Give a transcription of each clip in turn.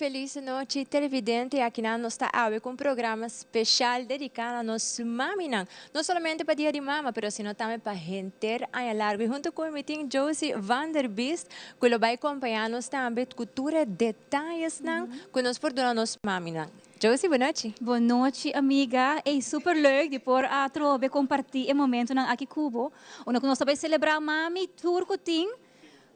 Feliz nochi televidente, akinan nos ta awe cu un programa special dedica na nos maminan. No solamente pa Dia di Mama, pero sino tambe pa henter aña largo. Y hunto cu mi tin Josie van der Biest cu lo bay compaña nos tambe cu tur e detayesnan cu nos por duna nos maminan. Josie, bon nochi. Bon nochi amiga, ey super leuk di por atrobe comparti e momentonan aki cu bo. Unda cu nos ta bay celebra mami tur cu tin.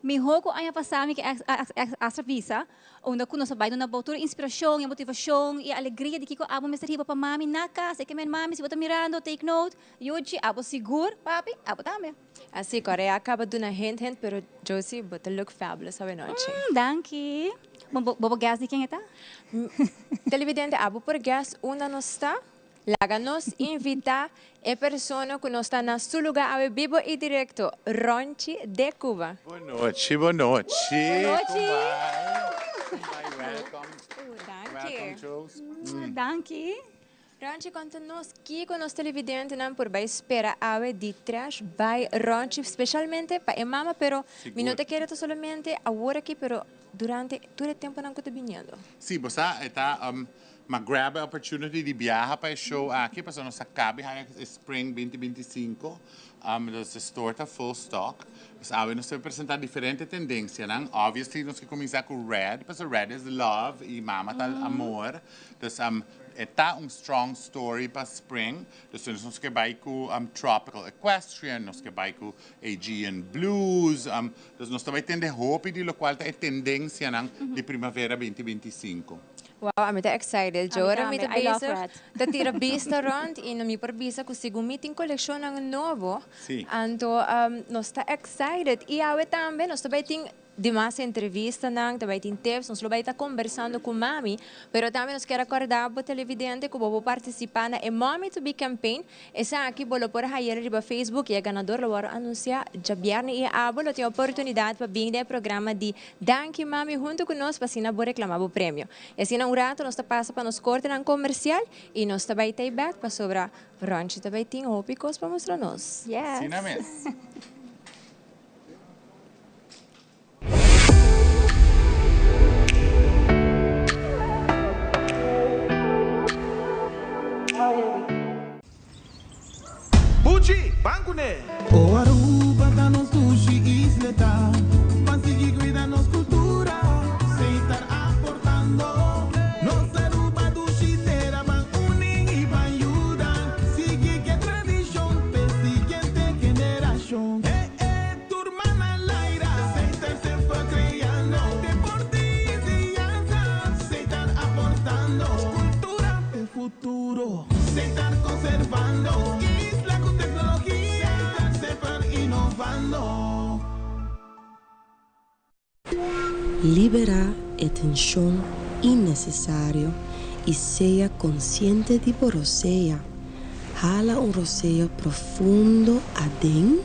Mihó ku aña pasá mi ke a bisa, unda ku nos a bai duna bo tur e inspirashon, e motivashon i e alegria di kiko abo mester hiba pa mami na kas. E ke men mami si bo ta mirando, take note, Yuchi, abo sigur, papi, abo tambe. Así, Korea a kaba duna hint hint, pero Josie, bo ta look fabulous awenochi. Danki. Bo bo guess di ken e ta? Televidente, abo por guess unda nos ta? Laga nos invita e persona cu nos ta na su lugar awe bibo y directo, Ronchi de Cuba. Bon nochi, bon nochi. Bon nochi. Con bai? Welcome. Danki. Welcome, Jules. Danki. Ronchi, conta nos kico nos televidentenan por bai spera awe di Trash by Ronchi, specialmente pa e mama, pero mi no ta kere ta solamente awor aki, pero durante tur e temponan cu ta biniendo. Si, bo sa, e ta Ma grab e opportunity di biaha pa e show aki pasobra nos a cabi haya e spring binti binti i sinku. Dus e store ta full stock. Dus awe nos ta presenta diferente tendencianan. Obviously nos ke cuminsa cu red pasobra red is love y mama ta amor. Dus e ta un strong story pa spring. Dus nos ke bay cu tropical equestrian, nos ke bay cu Aegean blues. Dus nos ta bay tende hopi di locual ta e tendencianan di primavera binti binti i sinku. Wow, ami ta excited. Ami Djora mi tambe, ta I love bezig red. ta tira bista rond y no mi por bisa cu segun mi tin coleccionnan nobo. Sí. Anto nos ta excited. Y awe tambe nos ta bay tin demas entrevistanan, ta bay tin tips, nos lo bay ta conversando cu mami. Pero tambe nos kier a corda bo televidente cu bo por participa na e Mommy to Be campaign. Esaki bo lo por haya riba Facebook y e ganador lo worde anuncia djabierne y abo lo tin oportunidad pa bin den e programa di Danki Mami hunto cu nos pa asina bo reclama bo premio. Y asina un rato nos ta pasa pa nos cortenan comercial y nos ta bay tey bek pasobra Ronchi ta bay tin hopi cos pa mustra nos. Yes. Asina mes. Buchi, ban kuné! O Aruba ta nos dushi isleta, Ban sigui cuida nos cultura, Seitar aportando. Nos Aruba dushi tera, Ban uni y ban yuda, Sigui ke tradicion p'e siguiente generacion. Eh eh, tur man al aire, Seitar semper creando, Deporte y enseñanza, Seitar aportando. Cultura p'e futuro. Setar conservando isla cu tecnologia. Setar semper innovando. Liberá e tenshon innesesario i sea konsiente di bo rosea. Hala un rosea profundo aden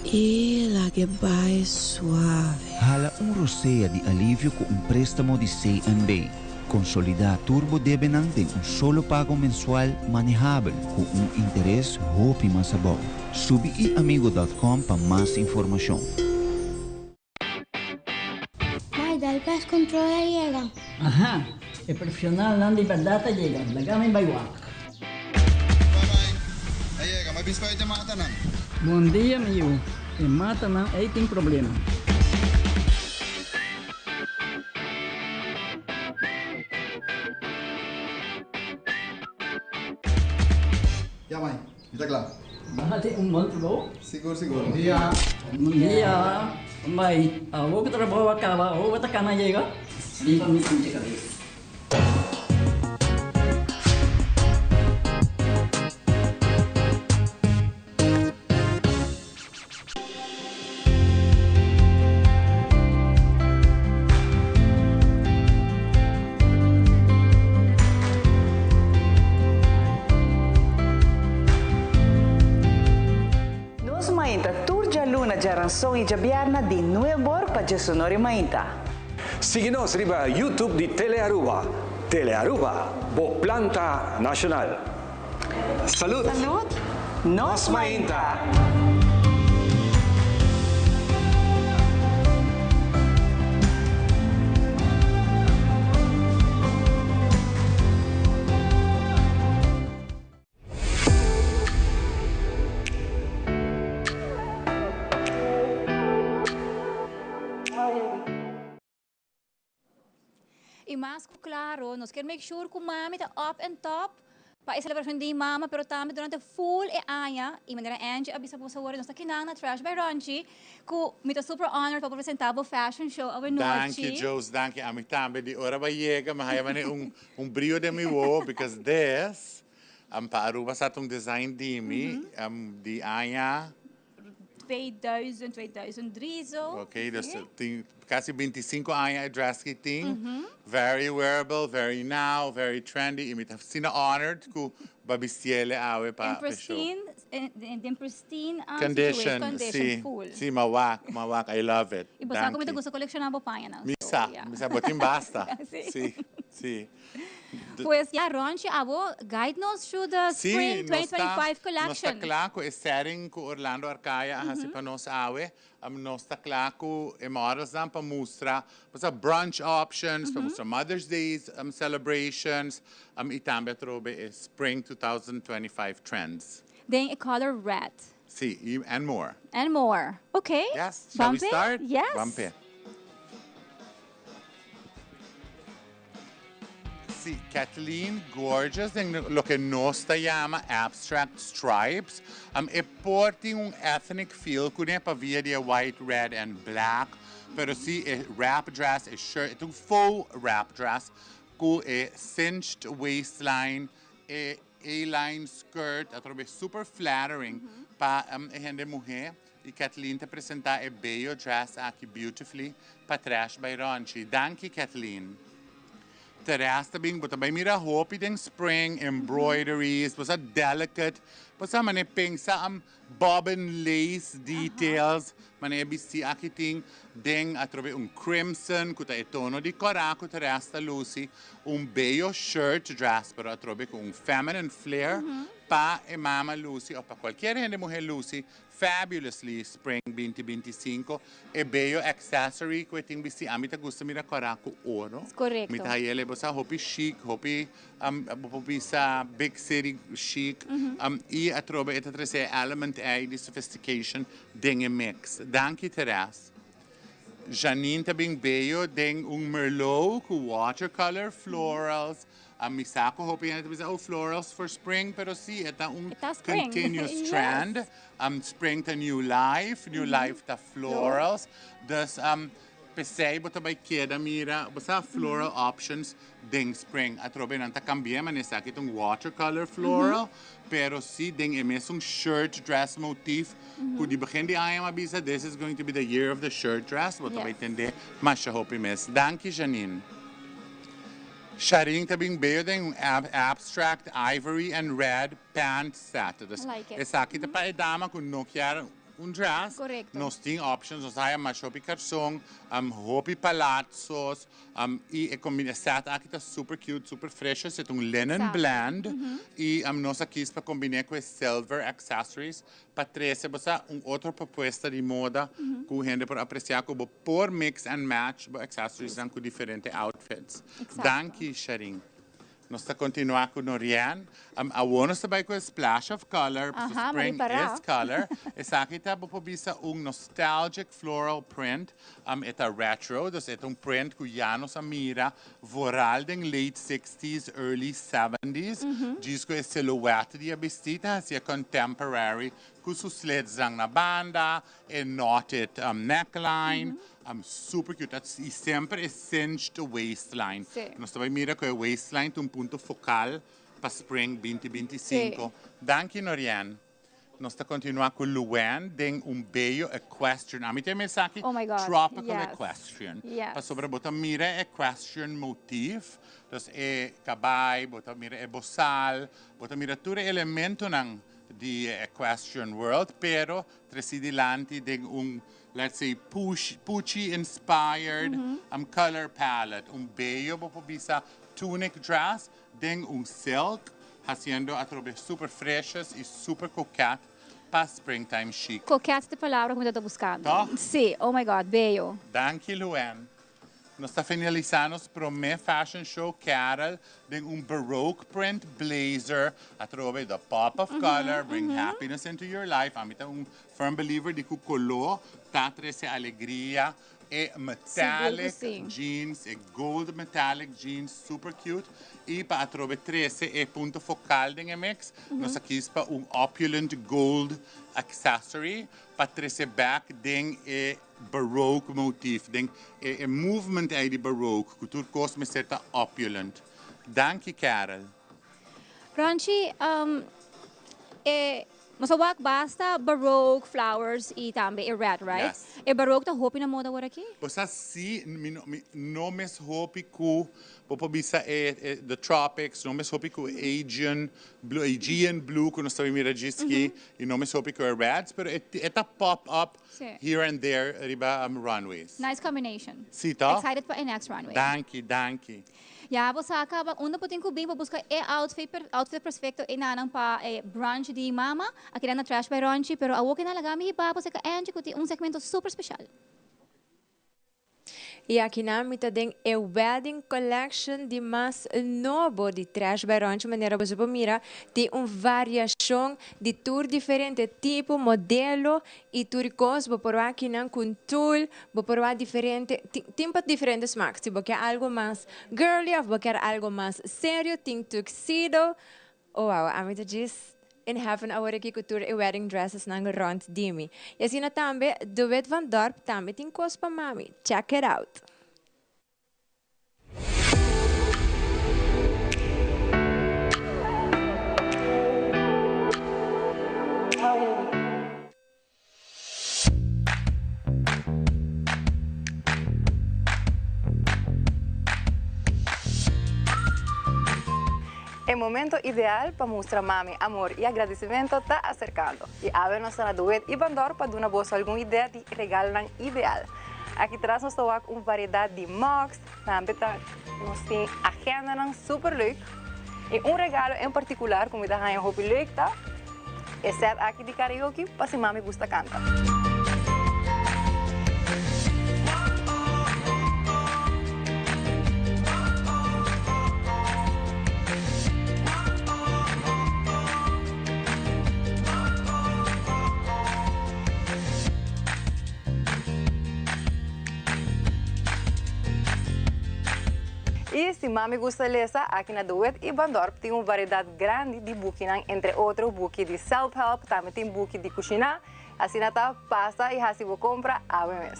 i lag'e bai suave. Hala un rosea di alivio ku un préstamo di CNB. Konsolidá tur bo debenan den un solo pago mensual manehabel ku un interes hopi mas abou. Subi iamigo dòt kòm pa mas informashon. Mai, dal pest control a yega. Aha, e profesionalnan di berdad a yega, laga mi bai wak. Bye bye, a yega, mi a bisa pa e matanan. Bon dia mi yu, e matanan ei tin problema. Ya mai, mi ta kla. Bo hasi un bon trabou. Sigur sigur. Bon dia. Bon dia. Mai, awor ku trabou a kaba, awor bo ta kana yega? Lipa mi sinti kabes. Nos mainta tur djaluna, djaranson i djabièrna di nuebor pa djesonor i mainta. Sigui nos riba YouTube di Telearuba. Telearuba, bo planta nacional. Salud! Salud! Nos mainta! Y mas cu claro, nos kier make sure cu mami ta up and top pa e celebracion di mama, pero tambe durante full e aña. Y manera Angie a bisa boso awor, nos ta kinan na Trash by Ronchi, cu mi ta super honored pa presenta bo fashion show awe Danki, nochi. Jos, danki. Ami tambe di ora bo a yega, mi haya mane un brio den mi wowo, because this, pa Aruba sa ta un design di mi, di aña 2000, 2003 zo. Ok, dus tin casi 25 aña e dress ki tin. Very wearable, very now, very trendy. Y mi ta asina honored cu bo a bistiele awe pa In pa show. pristine, in pristine Condition, situation, si, full. Si, m'a wak, m'a wak, I love it. Y bo sa cu mi ta Danki. gusta colecciona bo pañanan. Mi So, sa, yeah. mi sa, bo tin basta. Si. Si, si. Pues ya, Ronchi, abo guide nos through the Sí, spring nos ta, 2025 nos ta collection. cla cu e setting cu Orlando Arcaya a haci pa nos awe. Nos ta cla cu e models dan pa mustra, pa brunch options, pa mustra Mother's Day celebrations, y tambe atrobe e spring 2025 trends. Den a color red. Si, and more. And more. Okay. Yes, shall we Ban p'e? Start? Yes. Ban p'e. Si, Kathleen gorgeous den loke nos ta yama abstract stripes. E por tin un ethnic feel cune pa via di white, red and black. Pero si e wrap dress, e shirt, e un full wrap dress cu e cinched waistline, e A-line skirt, atrobe super flattering pa e hende muhe. Y Kathleen ta presenta e bello dress aki beautifully pa Trash by Ronchi. Danki, Kathleen. Teresa tambe, bo tambe mira hopi den spring, embroideries, bo sa, delicate, bo sa, mane pensa bobbin lace details, mane bisti aki tin den atrobe un crimson, cu ta e tono di cora cu Teresa ta luci, un bello shirt dress, pero atrobe cu un feminine flair, pa e mama luci, of pa cualkier hende muhe luci, fabulously spring 2025. E bello accessory cu tin bisti, ami ta gusta mira cora cu oro. Mi ta hayele, bo sa, hopi chic, hopi sa big city chic. Y atrobe e ta trece element ey di sophistication den e mix. Danki, Teres. Janine ta bin bello den un merlot cu watercolor florals. Mi sa cu hopi hende ta bisa, "Oh, florals for spring," pero si, e ta un E ta spring. Continuous trend. Spring ta new life, new life ta florals. Dus p'esey bo ta bay keda mira, bo sa, floral options den spring. Atrobe nan ta cambia, maar esaki ta un watercolor floral, pero si den e mesun shirt dress motif, cu di begin di aña m'a bisa, this is going to be the year of the shirt dress, bo ta bay tende masha hopi mes. Danki, Janine. Sharin ta bin bello den un abstract ivory and red pant set. Dus Like it. Esaki ta pa e dama cu no kier un dress. Nos tin options, nos haya masha hopi carson, hopi palazzos, y e combina set aki ta super cute, super fresh, e ta un linen blend y nos a kies pa combina cu silver accessories pa trece bo sa un otro propuesta di moda cu hende por aprecia cu bo por mix and match bo accessories cu diferente outfits. Danki, Sharin. Nos ta continua cu Norian. Awor nos ta bay cu a splash of color, pasobra spring m'a ripara. Is color. Esaki ta bo por bisa un nostalgic floral print. E ta retro, dus e ta un print cu ya nos a mira vooral den late 60s, early 70s. Disco e silhouette di e bisti ta haci contemporary cu su slits na banda, e knotted neckline. Super cute. Y semper e cinched waistline. Nos ta bay mira cu e waistline ta un punto focal pa spring 2025. Danki, Norian. Nos ta continua cu Luan den un bello equestrian. Ami tin esaki Oh my God. Tropical equestrian. Pasobra bo ta mira equestrian motif. Dus e cabay, bo ta mira e bosal, bo ta mira tur elementonan di equestrian world, pero treci dilanti den un, let's say, Pucci inspired color palette. Un bello, bo por bisa, tunic dress den un silk, haciendo atrobe super fresh y super coquette pa springtime chic. Coquette ta e palabra cu mi ta buscando. Tá? Si, oh my God, bello. Danki, Luan. Nos ta finalisando prome fashion show, Carol, den un baroque print blazer, atrobe the pop of color, bring happiness into your life. Ami ta un firm believer di cu color ta trece alegria. E metallic jeans, e gold metallic jeans, super cute. Y pa atrobe trece e punto focal den e mix, nos a kies pa un opulent gold accessory pa trece back den e baroque motief, den e movement ey di baroque, cu tur cos mester ta opulent. Danki Carol. Ronchi, e Nos a wak basta baroque flowers y tambe e red, right? Yes. E baroque ta hopi na moda awor aki? Bo sa si, mi no, mi no mes hopi cu, bo por bisa e, e the tropics, no mes hopi cu e Aegean blue, Aegean blue cu nos ta mira djis aki, y no mes hopi cu e reds, pero e, e ta pop up here and there riba runways. Nice combination. Si toch? Excited pa e next runway. Danki, danki. Ya bo sa caba unda bo tin cu bin pa busca e outfit outfit perfecto enanan pa e brunch di mama. A keda na Trash by Ronchi, pero awor ke nan laga mi hiba bo cerca Angie cu tin un segmento super special. Y akinan mi ta den e wedding collection di mas nobo di Trash by Ronchi. Manera boso por mira tin un variacion di tur diferente tipo, modelo Y tur cos bo por wak kinan cu un tul, bo por wak diferente, tin tin pa diferente smaak. Si bo kier algo mas girly of bo kier algo mas serio, tin tuxedo. Oh wow, ami ta djis in heaven awor aki cu tur e wedding dressesnan rond di mi. Y asina tambe De Wit van Dorp tambe tin cos pa mami. Check it out! E momento ideal pa mustra mami amor y agradecimento ta acercando. Y awe nos ta na Duet y Bandor pa duna boso algun idea di regalnan ideal. Aki tras nos ta wak un variedad di mugs, tambe ta nos tin agendanan super leuk. Y un regalo en particular cu mi ta haña hopi leuk ta e set aki di karaoke pa si mami gusta canta. Y si mami gusta lesa, aki na De Wet y Van Dorp tin un variedad grandi di bukinan, entre otro buki di self-help, tambe tin buki di cushina. Asina ta, pasa y haci bo compra awe mes.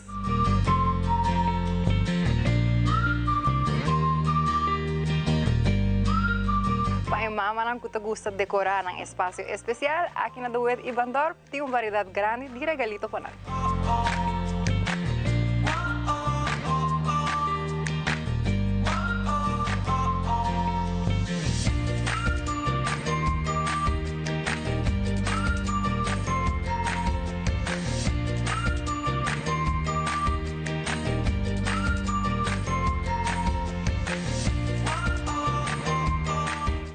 Pa e mamanan cu ta gusta decora nan espacio especial, aki na De Wet y Van Dorp Tin un variedat grandi di regalito pa nan.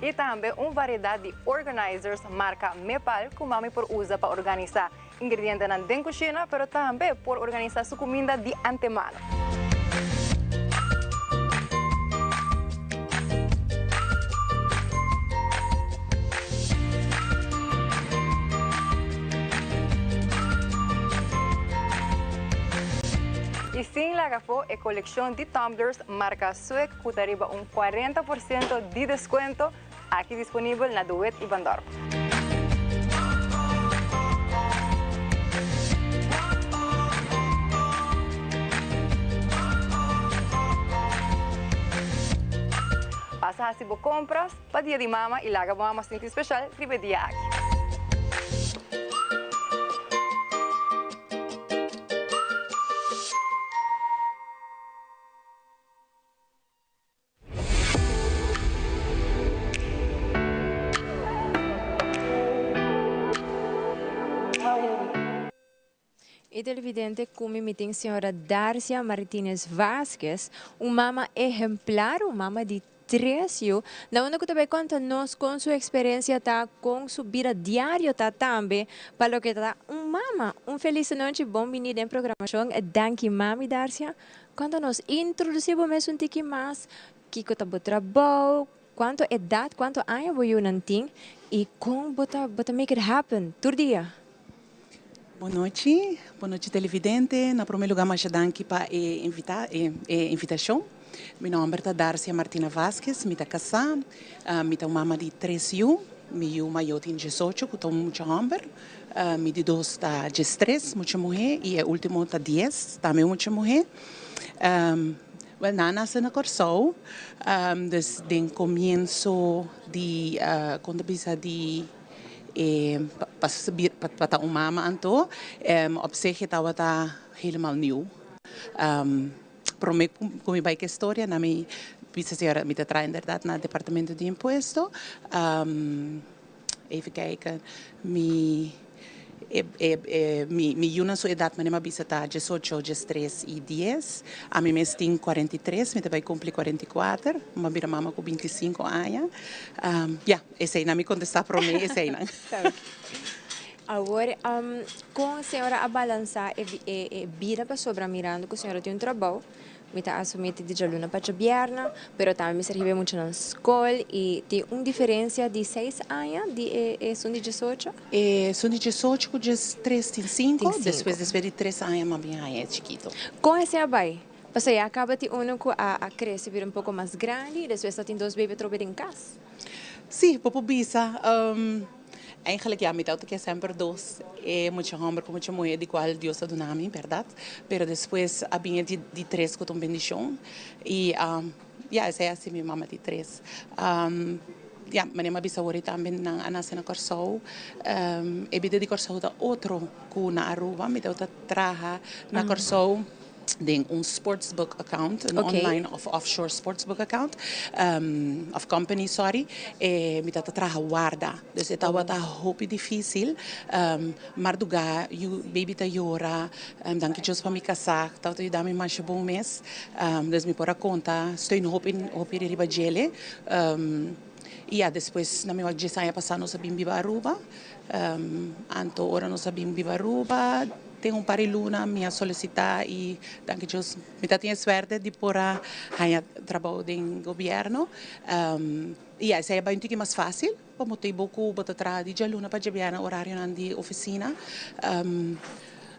I tambe un variedat di organizers marka Mepal ku mami por usa pa organisá ingredientenan den kushina, pero tambe por organisá su kuminda di antemano. I sin laga afó e kolekshon di tumblers marka Swig ku ta riba un 40% di deskuento Aki disponibel na De Wit y Van Dorp. Pasa haci bo compras pa Dia di Mama y laga bo mama sinti special riba e dia aki. E televidente cu mi mi tin señora Darcia Martinez Vasquez, un mama ehemplar, un mama di tres yu, na unda cu ta bay conta nos con su experiencia ta, con su bida diario ta tambe pa loke ta un mama. Un feliz nochi, bon bini den programacion. Danki mami Darcia. Cuanto nos introduci bo mes un tiki mas, kico ta bo trabou, cuanto edad, cuanto aña bo yunan tin y con bo ta bo ta make it happen tur dia? Bon nochi, bon nochi televidente. Na prome lugar masha danki pa e invita e e invitacion. Mi nomber ta Darcia Martina Vasquez, mi ta casa, mi ta un mama di tres yu. Mi yu mayo tin diesocho cu ta un mucha homber, mi di dos ta diestres, mucha muhe, y e ultimo ta dies, tambe un mucha muhe. Wel nan a nace na Corsou, dus den comienso di con ta bisa di e pa ta un mama anto op zich e tabata helemaal nieuw. Prome cu mi bay cu e storia na mi bisa señora mi ta traha inderdaad na departamento di impuesto. Even kijken mi mi yunan su edad manera mi a bisa ta diesocho, diestres y dies. Ami mes tin 43, mi ta bay cumpli 44. Mi a bira mama cu 25 aña. Ya, eseynan mi contesta prome eseynan. Awor, con señora a balansa e bida pasobra mirando cu señora tin un trabou, mi ta asumi ti di djaluna pa djabierna, pero tambe mester hiba e muchanan scol y tin un diferencia di seis aña di e esun di diesocho? E esun di diesocho cu diestres tin cinco, despues despues di tres aña mas bien haya e chikito. Con esey a bay? Pasobra ya caba tin uno cu a crece bira un poco mas grandi y despues ta tin dos baby atrobe den cas. Sí, bo por bisa. Eigenlijk ya mi ta ke semper dos, e mucha homber ku mucha muher di kual Dios a duna mi, bèrdat? Pero despues a bin e di tres ku ta un bendishon i ya esei a hasi mi mama di tres. Ya, manera mi a bisa awor tambe nan a nase na Kòrsou, e bida di Kòrsou ta otro ku na Aruba, mi tabata traha na Kòrsou. Den un sportsbook account, un online of offshore sportsbook account, of company, sorry, e mi tabata traha warda. Dus e tabata hopi dificil, marduga yu baby ta yora, danki Dios pa mi casa, tabata yuda mi masha bon mes, dus mi por a conta steun hopi hopi riba djele. Y ya despues na mi wak dies aña pasa nos a bin biba Aruba, anto ora nos a bin biba Aruba, Den un par di luna mi a solicita y danki Dios mi ta tin e suerte di por a haña trabou den gobierno. Y ya esey a bay un tiki mas facil pa motibo cu bo ta traha di djaluna pa djabièrnè horarionan di oficina.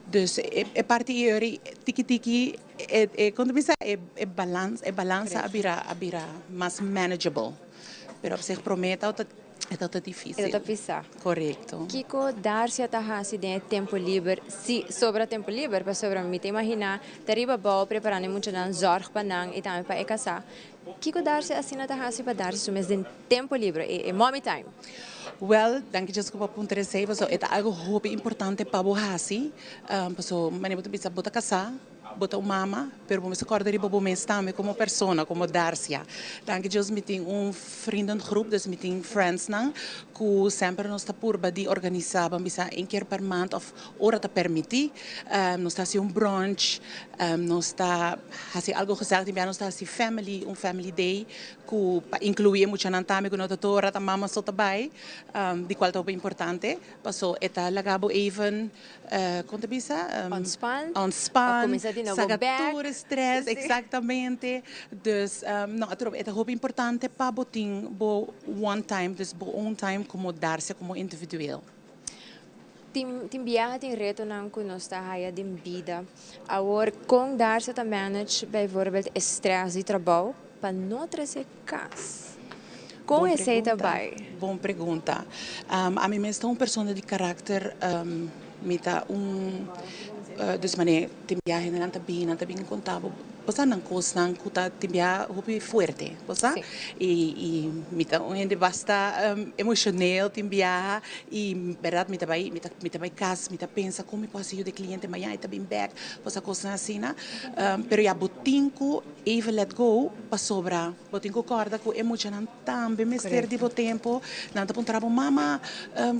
Dus e parti ey tiki tiki e con ta bisa e balans e balansa a bira a bira mas manageable. Pero op zich prome ta. E ta ta difícil. E ta ta pisá. Korekto. Kiko Darcia ta hasi den e tempu liber? Si sobra tempu liber, pasobra mi ta imaginá ta riba bou preparando e muchanan zòrg pa nan i tambe pa e kasá. Kiko Darcia asina ta hasi pa Darcia su mes den tempu liber, e mommy time? Wèl, danki Jessica pa puntra esei, pasobra e ta algu hopi importante pa bo hasi, pasobra manera bo ta bisa bo ta kasá, Bo ta un mama, pero bo mester kòrda riba bo mes tambe komo persona, komo Darcia. Danki Dios mi tin un vriendengroep, dus mi tin friendsnan ku semper nos ta purba di organisá, ban bisa een keer per maand òf ora ta permití. Nos ta hasi un brunch, nos ta hasi algo gezellig, tin bia nos ta hasi family, un family day ku pa inkluí e muchanan tambe ku no ta tur ora ta mama so ta bai, di kual ta hopi importante. Paso e ta laga bo even, kon ta bisa? Ontspan. Ontspan. Pa kuminsá di nobo Saka bek. tur e stress, exactamente. Dus, no, atrobe e ta hopi importante pa bo tin bo one time, dus bo own time komo Darcia, komo individueel. Tin, tin biaha tin retonan ku nos ta haya den bida. Awor, kon Darcia ta manage bijvoorbeeld e stress di trabou pa no trese kas? Kon esei ta bai? Bon pregunta. Ami mes ta un persona di karakter, mi ta un, dus manera tin biaha hendenan ta bin, nan ta bin konta bo, bo sa nan kosnan ku ta tin biaha hopi fuerte, bo sa? I i mi ta un hende basta emoshonel tin biaha i bèrdat mi ta bai mi ta mi ta bai kas mi ta pensa kon mi por hasi yuda e kliente mañana e ta bin bèk, bo sa kosnan asina. Pero ya bo tin ku even let go pasobra Bo tin ku kòrda ku e muchanan tambe mester di bo tempu. Nan ta puntra bo, Mama,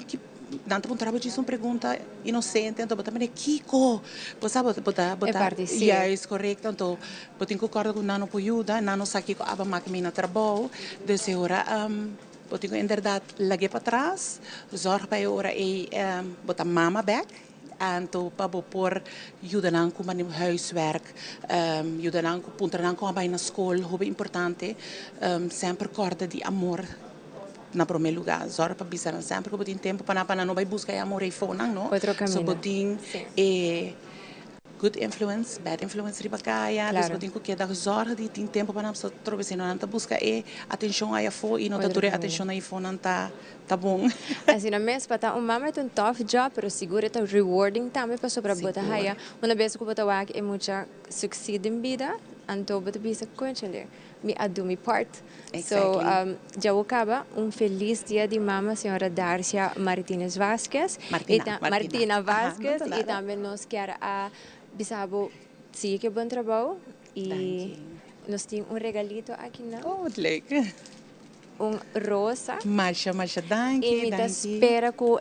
ki nan ta puntra bo djis un pregunta inosente, anto bo ta mira, Kiko? Bo sa, bo ta, bo ta, juist, korekto. Anto bo tin ku kòrda ku nan no por yuda, nan no sa kiko aba mak mi na trabou. Dus e ora bo tin ku inderdat lag'é patras, zòrg pa e ora ei bo ta mama bèk. Anto pa bo por yuda nan ku mane huiswerk, yuda nan ku puntra nan kon a bai na skol, hopi importante. Semper kòrda di amor. na promé lugá. Zòrg pa bisa nan semper ku bo tin tempu pa nan, pa nan no bai buska e amor ei fó nan, no. Otro So bo kaminda. tin e good influence, bad influence riba kaya, dus bo tin ku keda zòrg di tin tempu pa nan, pasobra otro bes nan ta buska e atenshon ei afó i no ta Otro tur e kaminda. atenshon ei afó nan ta ta bon. Asina mes, pa ta un mama ta un tough job, pero sigur e ta rewarding tambe pasobra bo ta haya una bes ku bo ta wak e mucha succeed den bida, anto bo ta bisa, Cónchale, mi a do mi part. So, dja bo caba, un feliz dia di mama, señora Darcia Martinez Vasquez. Martina, Martina. Martina Aha, no Vasquez. ta Y nada. tambe nos kier a bisa bo sigui cu bon trabou. Y nos tin un regalito aki nan. Oh, wat leuk. Un rosa. Masha, masha danki, Y mi ta danki. spera cu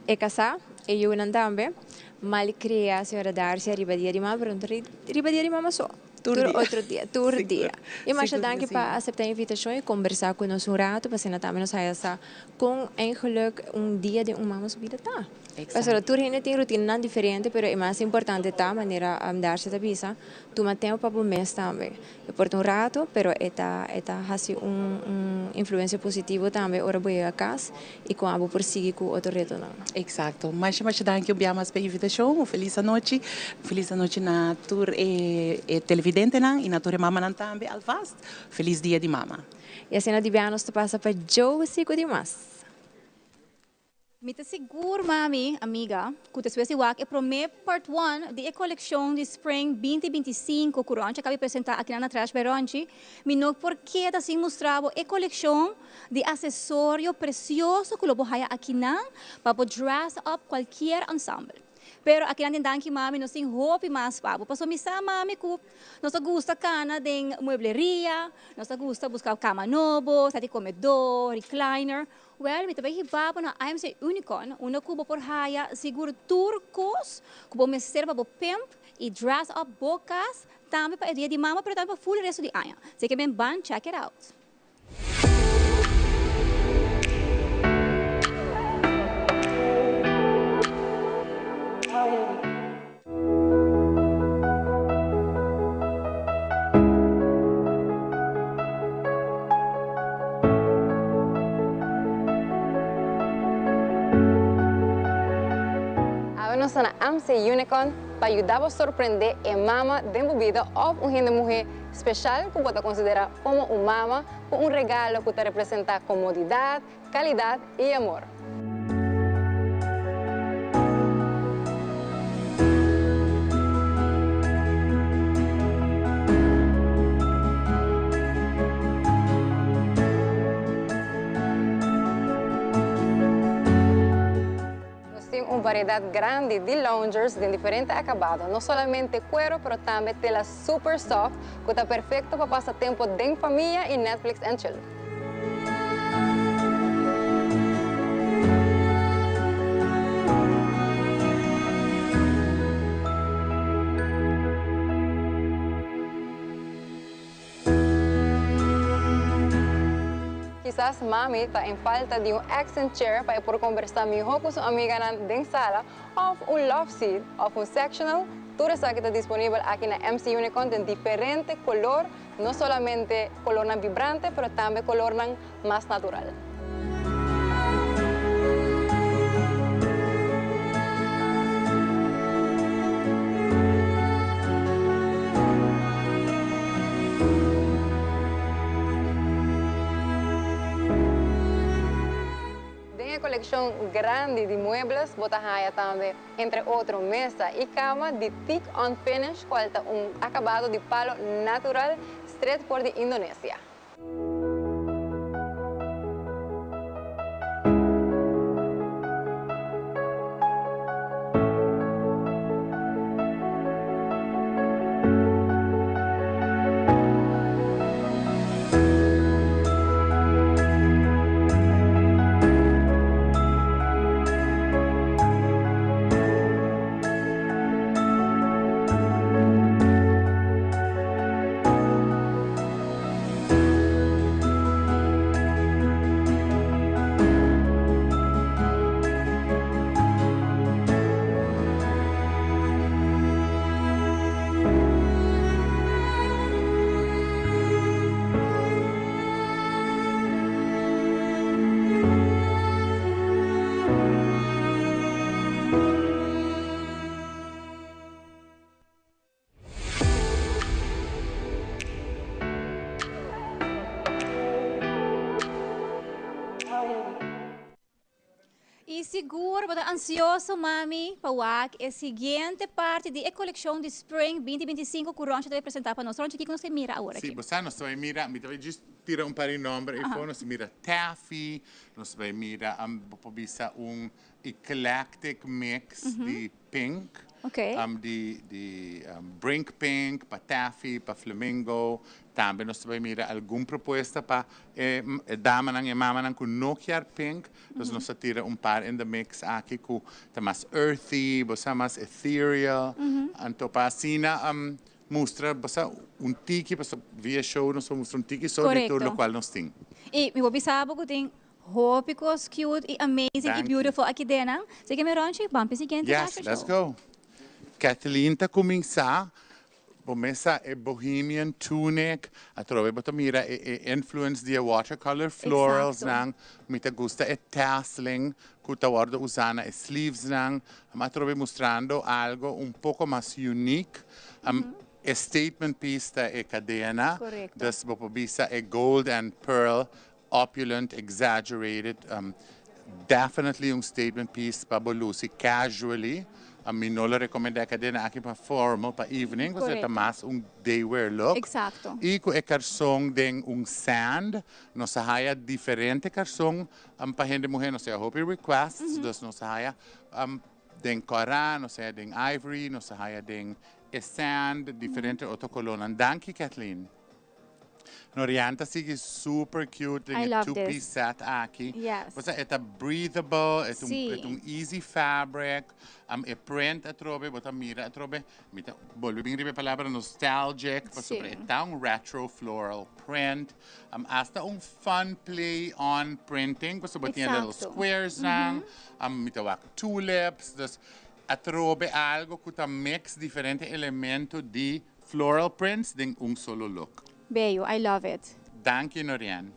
e casa, e yunan tambe, malcria señora Darcia riba dia di mama, pero no ta riba dia di mama so. Tur Tur dia. otro dia, tur dia. Y masha Sigur danki que pa si. acepta e invitacion y conversa cu nos un rato, pa asina tambe nos haya sa con eigenlijk un dia di un mama su bida ta. Pasobra tur hende tin rutinanan diferente, pero e mas importante ta, manera Darcia ta bisa, tuma tempo pa bo mes tambe. E por ta un rato, pero e ta e ta haci un un influencia positivo tambe ora bo yega cas y con abo por sigui cu otro retonan. Exacto. Masha masha danki un bia mas pa e invitacion. Un feliz anochi. Un feliz anochi na tur e e televidentenan y na tur e mamanan tambe alvast. Feliz dia di mama. Y asina di bia nos ta pasa pa Josie cu di mas. Mi ta sigur, mami, amiga, ku despues di wak e promé part one di e kolekshon di Spring 2025 ku Ronchi a kaba di presentá akinan na Trash by Ronchi, mi no por keda sin mustra bo e kolekshon di asesorio presioso ku lo bo haya akinan pa bo dress up kualkier ensemble. Pero akinan den Danki Mami nos tin hopi mas pa bo. Pasobra mi sa, mami, ku nos ta gusta kana den muebleria, nos ta gusta buska kama nobo, sa di komedó, recliner. Wèl, mi ta bai hiba bo na AMC Unicorn, unda ku bo por haya sigur tur kos ku bo mester pa bo pimp i dress up bo kas, tambe pa e dia di mama pero tambe pa ful resto di aña. Así ke ben ban check it out. Awe nos ta na AMC Unicorn pa yuda bo sorprende e mama den bo bida of un hende muhe special cu bo ta considera como un mama cu un regalo cu ta representa comodidad, Calidad y amor. Nos tin un variedad grandi di loungers den diferente acabado, no solamente cuero pero tambe tela super soft cu ta perfecto pa pasa tempo den famia y Netflix and chill. Kisas mami ta en falta di un accent chair pa e por combersa miho cu su amiganan den sala of un love seat of un sectional, tur esaki ta disponibel aki na MC Unicorn den diferente color. No solamente colornan vibrante, pero tambe colornan mas natural. Den e coleccion grandi di muebles bo ta haya tambe entre otro mesa y cama di teak on finish cual ta un acabado di palo natural stret for di Indonesia. Y sigur bo ta ansioso, mami, pa wak e siguiente parti di e coleccion di Spring 2025 cu Ronchi ta bay presenta pa nos. Ronchi, kico nos ta mira awor Si, aki? Bo sa, nos ta bay mira, mi ta bay just tira un par di nomber eyfo, nos ta mira taffy, nos ta bay mira, bo por bisa un eclectic mix di pink, di brink pink, pa taffy, pa flamingo. Tambe nos ta bay mira algun propuesta pa e damanan y mamanan cu no kier pink. Dus nos ta tira un par in the mix aki cu ta mas earthy, bo sa, mas ethereal. Anto pa asina mustra, bo sa, un tiki, paso via show nos por mustra un tiki so di tur locual nos tin. Y mi por bisa bo cu tin hopi cos cute y amazing y Danki. Beautiful aki denan. Así que mi Ronchi, ban pa e siguiente Yes, fashion let's show. Go. Kathleen ta cuminsa. Bo mesa e bohemian tunic, atrobe bo ta mira e influence di e watercolor florals nan, mi ta gusta e tasseling cu ta wordo usa na e sleeves nan, atrobe mustrando algo un poco mas unique. E statement piece ta e cadena, dus bo por bisa e gold and pearl, opulent, exaggerated, definitely un statement piece pa bo luci casually. Mi no lo recomenda e cadena aki pa formal, pa evening, pasobra ta mas un day wear look. Y cu e carson den un sand, nos a haya diferente carson pa hende muher, nos a haya hopi requests, dus nos a haya den cora, nos a haya den ivory, nos a haya den e sand, diferente otro colornan. Danki, Kathleen. Norian ta sigui super cute den I e love two-piece this. Set aki. Osea, e ta breathable, e ta un, e ta un easy fabric. E print atrobe, bo ta mira atrobe, mi ta bolbe bin riba e palabra nostalgic, pasobra e ta un retro floral print. Hasta un fun play on printing, pasobra bo tin e little squares nan, mi ta wak tulips, dus atrobe algo cu ta mix diferente elemento di floral prints den un solo look. Bello, I love it. Danki, Norian.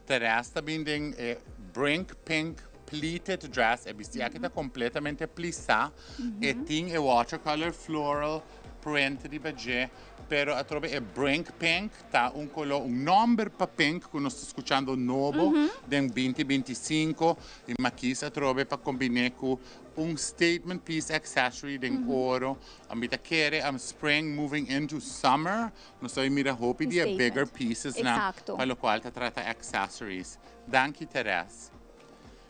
Teresa ta bin den e brink pink pleated dress. E bisti aki ta completamente plisa. E tin e watercolor floral print riba dje, pero atrobe e brink pink ta un color, un nomber pa pink cu nos ta scuchando nobo den 2025 y m'a kies atrobe pa combine cu un statement piece accessory den oro. Mi ta kere spring moving into summer, nos ta mira hopi di e bigger pieces na pa locual ta trata accessories. Danki, Teres.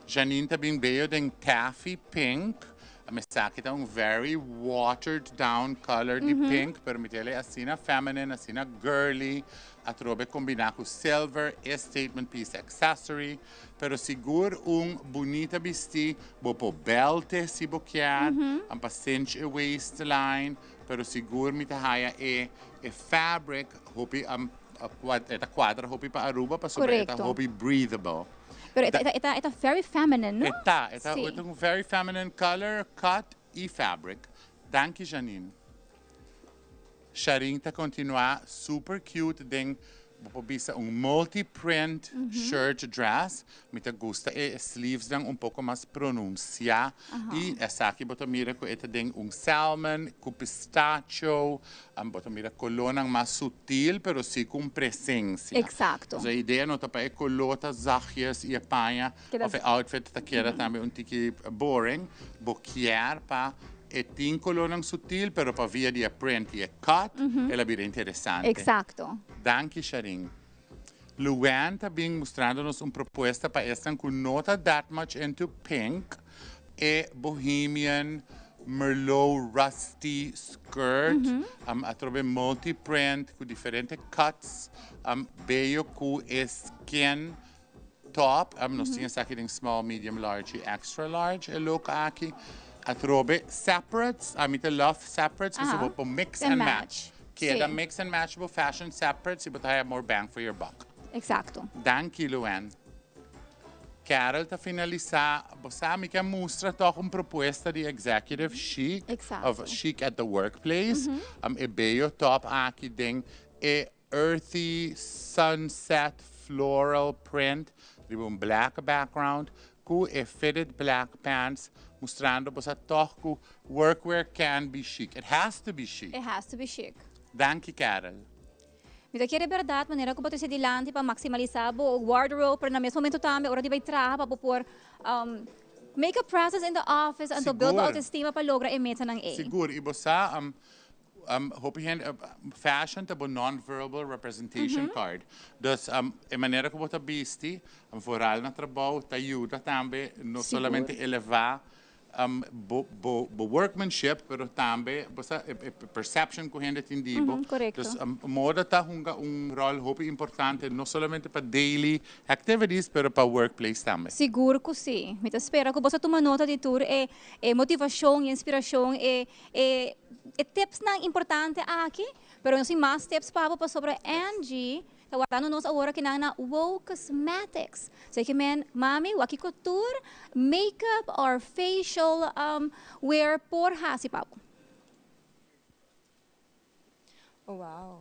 Janine ta bin bello den taffy pink. Esaki ta un very watered down color di pink, pero mi ta hay'e asina feminine, asina girly. Atrobe combina cu silver, e statement piece accessory. Pero sigur un bunita bisti, bo por belt e si bo kier, pa cinch e waistline, pero sigur mi ta haya e fabric hopi e ta cuadra hopi pa Aruba pasobra e ta hopi breathable. Pero e ta very feminine, no? E ta, e ta un very feminine color, cut y fabric. Danki, Janine. Sharin ta continua super cute den, bo por bisa, un multi-print shirt dress. Mi ta gusta e sleeves nan un poco mas pronuncia. Y esaki bo ta mira cu e ta den un salmon, cu pistachio, bo ta mira colornan mas sutil, pero si cu presencia. So, e idea no ta pa e color ta zachtjes y e paña, of e outfit ta keda tambe un tiki boring. Bo kier pa e tin colornan sutil, pero pa via di e print y e cut, el a bira interesante. Danki, Sharin. Luan ta bin mustrando nos un propuesta pa esnan cu no ta that much into pink, e bohemian merlot rusty skirt, atrobe multi-print cu diferente cuts, bello cu e skin top, nos tin esaki den small, medium, large y extra large, e look aki. Atrobe separates, ami ta love separates, bo por mix and match. Match. Keda mix and match bo fashion separates y bo ta haya more bang for your buck. Danki, Luan. Carol ta finalisa, bo sa, mi kier mustra toch un propuesta di executive chic, of chic at the workplace. E bello top aki den e earthy sunset floral print, riba un black background, cu e fitted black pants, mustrando bo sa toch cu workwear can be chic. It has to be chic. It has to be chic. Danki, Carol. Mi ta kere berdad, manera cu bo ta dilanti pa maximalisa bo wardrobe, pero na mes momento tambe ora di bay traha pa por. Make a presence in the office anto build bo Sigur. autoestima pa logra e metanan ei. Sigur, y bo sa, hopi hende, fashion ta bo non-verbal representation card. Dus e manera cu bo ta bisti, vooral na trabou, ta yuda tambe no solamente eleva bo bo bo workmanship, pero tambe bo sa e perception cu hende tin di bo. Dus moda ta hunga un rol hopi importante no solamente pa daily activities, pero pa workplace tambe. Sigur cu si. Mi ta spera cu bo sa tuma nota di tur e e motivacion, e inspiracion, e e e tipsnan importante aki, pero nos tin mas tips pa bo pasobra Angie Ta wardando nos awor akinan na Wow Cosmetics. Sey ke men, mami, wak kiko tur makeup or facial wear por hasi pa bo. Wow.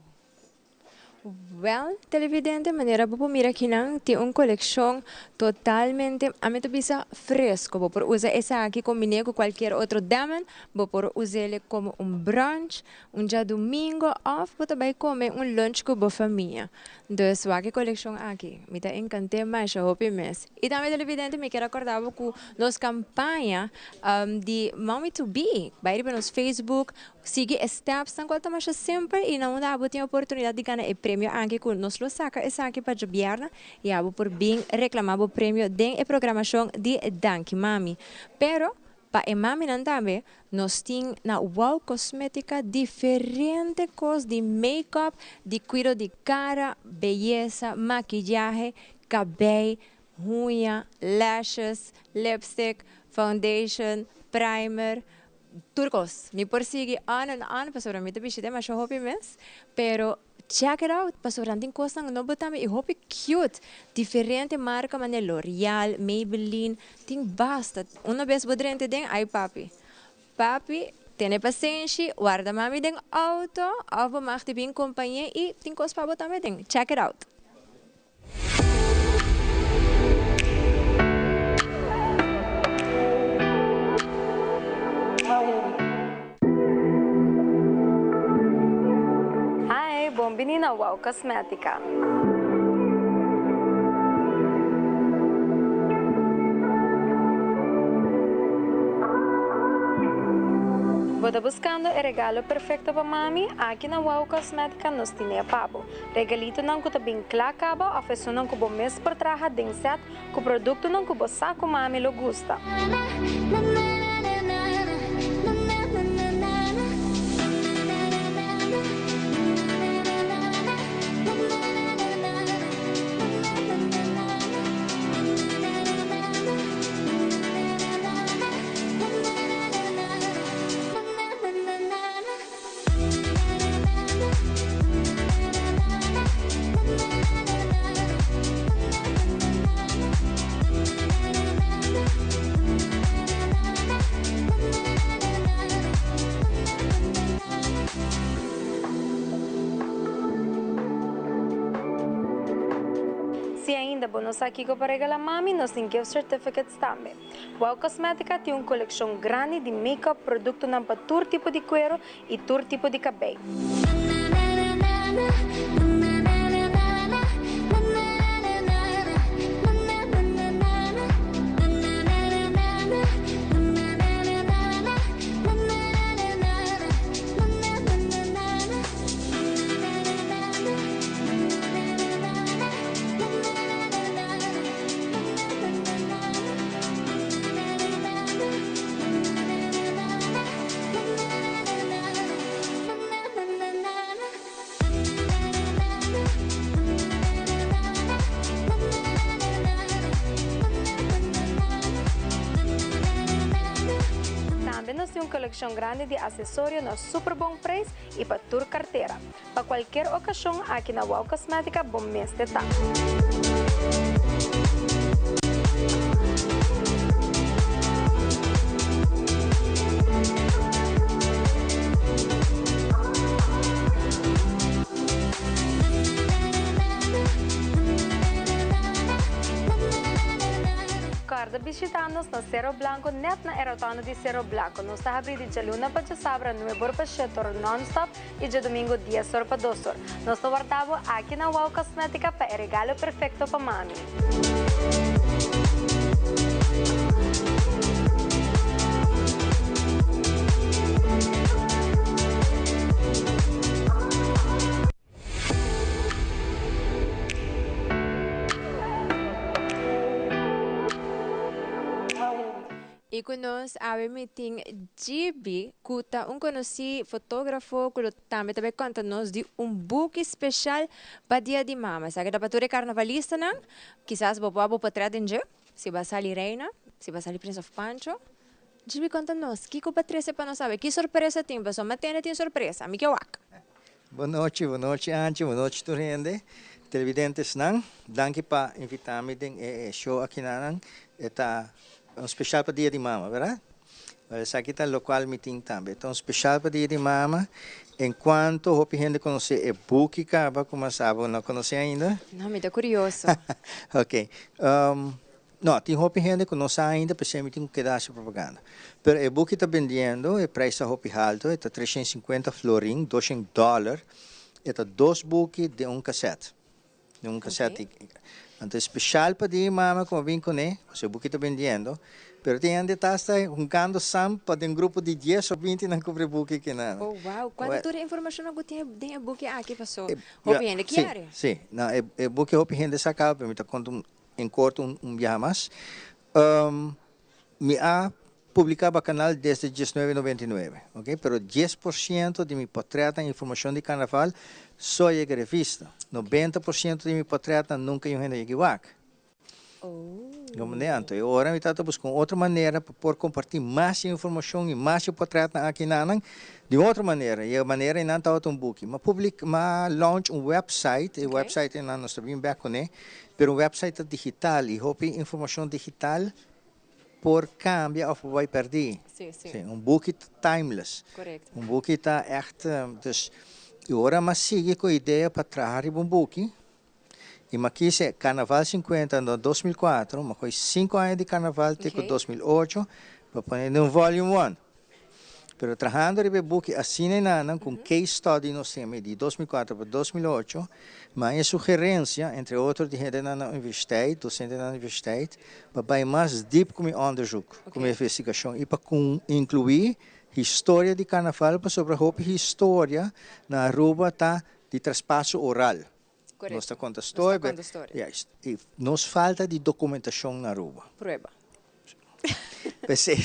Wel, televidente, manera bo por mira akinan tin un kolekshon totalmente, ami ta bisa fresco. Bo por usa esaki kombine ku kualkier otro demen, bo por us'ele komo un brunch, Un djadumingo of bo ta bai come un lunch cu bo famia. Dus wak e coleccion aki. Mi ta encant'e masha hopi mes. Y tambe televidente mi kier acorda bo cu nos campaña di Mommy to Be. Bai riba nos Facebook, sigui e stepsnan cual ta masha simpel y na unda abo tin oportunidad di gana e premio aki cu nos lo saca esaki pa djabierna y abo por bin reclama bo premio den e programacion di Danki Mami. Pero Pa e maminan tambe nos tin na Wow Cosmetica diferente cos di make-up, di cuido di cara, beyesa, makiyahe, cabey, huña, lashes, lipstick, foundation, primer, tur cos. Mi por sigui on and on pasobra mi ta bishita demasiado hopi mes, pero Check it out, pasobra nan tin kosnan nobo tambe y hopi cute. Diferente marca manera L'Oreal, Maybelline, tin basta. Una bes bo drenta den, ay papi. Papi, tene pasenshi, warda mami den auto of bo mag di bin compañe y tin kos pa bo tambe den. Check it out. Hi, bon bini na Wow Cosmetica. Bo ta buscando e regalo perfecto pa mami? Aki na Wow Cosmetica nos tine pa bo. Regalitonan ku ta bin kla kaba òf esunnan ku bo mes por traha den sèt ku produktonan ku bo sa ku mami lo gusta. Si ainda bo no sa kiko pa regala mami, nos tin gift certificates tambe. Wow Cosmetica tin un coleccion grandi di make-up productonan pa tur tipo di cuero y tur tipo di cabey. Tambe nos tin un coleccion grandi di accesorio na super bon prijs y pa tur cartera. Pa cualkier ocasion aki na Wow Cosmetica bo mester ta. Corda bishita nos na Cerro Blanco net na e rotonda di Cerro Blanco. Nos ta habri di djaluna pa djasabra nuebe or pa shete or non-stop y djadomingo dies or pa dos or. Nos ta warda bo aki na Wow Cosmetica pa e regalo perfecto pa mami. Y cu nos awe mi tin Gibi, cu ta un conoci fotografo cu lo tambe ta bay conta nos di un buki special pa Dia di Mama. Esaki ta pa tur e carnavalistanan. Kisas bo por a bo potret den dje, si bo a sali reina, si bo a sali prins of pancho. Gibi conta nos, kico bo a trece pa nos awe? Ki sorpresa tin? Pasobra mi a tende tin sorpresa, mi ke wak. Bon nochi, bon nochi Angie, bon nochi tur hende, televidentesnan. Danki pa invita mi den e show akinanan. E ta un special pa Dia di Mama, verdad? Well, esaki ta locual mi tin tambe. E ta un special pa Dia di Mama. En cuanto hopi hende conoce e buki caba, cu mas abo no conoce ainda? No, mi ta curioso. Ok. No, tin hopi hende ku no sa ainda, p'esei mi tin ku keda hasi propaganda. Pero e buki ta bendiendo, e preis ta hopi haltu, e ta treshen sinkuenta florin, doshen dòler. E ta dos buki den un kasèt, den un kasèt. Anto e speshal pa di mama ku a bin kuné, pasobra e buki ta bendiendo, pero tin hende ta asta hunkando sam pa den grupo di dies òf binti nan kumpra e buki kinan. Oh, wow! Kuantu tur e informashonnan ku tin den e buki aki paso hopi hende kier? Si, si. No, e buki hopi hende sa kaba, pero mi ta konta un En korto un biaha mas. Mi a publiká Bakanal desde diesnuebe noventa i nuebe, ok, pero 10% di mi potrètnan i informashon di karnaval so a yega revista. 90% di mi potrètnan nunka un hende a yega i wak. Comprende? Anto e ora mi tabata buska un otro manera pa por kompartí mas informashon i mas e potrètnan aki nan di un otro manera. I e manera einan tabata un buki. Mi a publik, mi a launch un website, e website einan nos ta bin bèk kuné. Pero un website ta digital y hopi informacion digital por cambia of por bay perdi. Sí, sí. Un buki ta timeless. Correcto. Un buki ta echt, dus y ora m'a sigui cu idea pa traha riba un buki y m'a kies Carnaval 50 na 2004, m'a coge cinco aña di Carnaval te cu 2008 pa pone den un volume one. Pero trahando riba e buki asina e nanan ku un case study nos tin di 2004 pa 2008, ma e sugerencia, entre otro di hendenan na universiteit, docentenan na universiteit, pa bai mas diep ku mi onderzoek, ku mi investigacion i pa inclui historia di carnaval pasobra hopi historia na Aruba ta di traspaso oral. Nos ta conta storia, juist, i nos falta di documentacion na Aruba. Prueba. P'esei,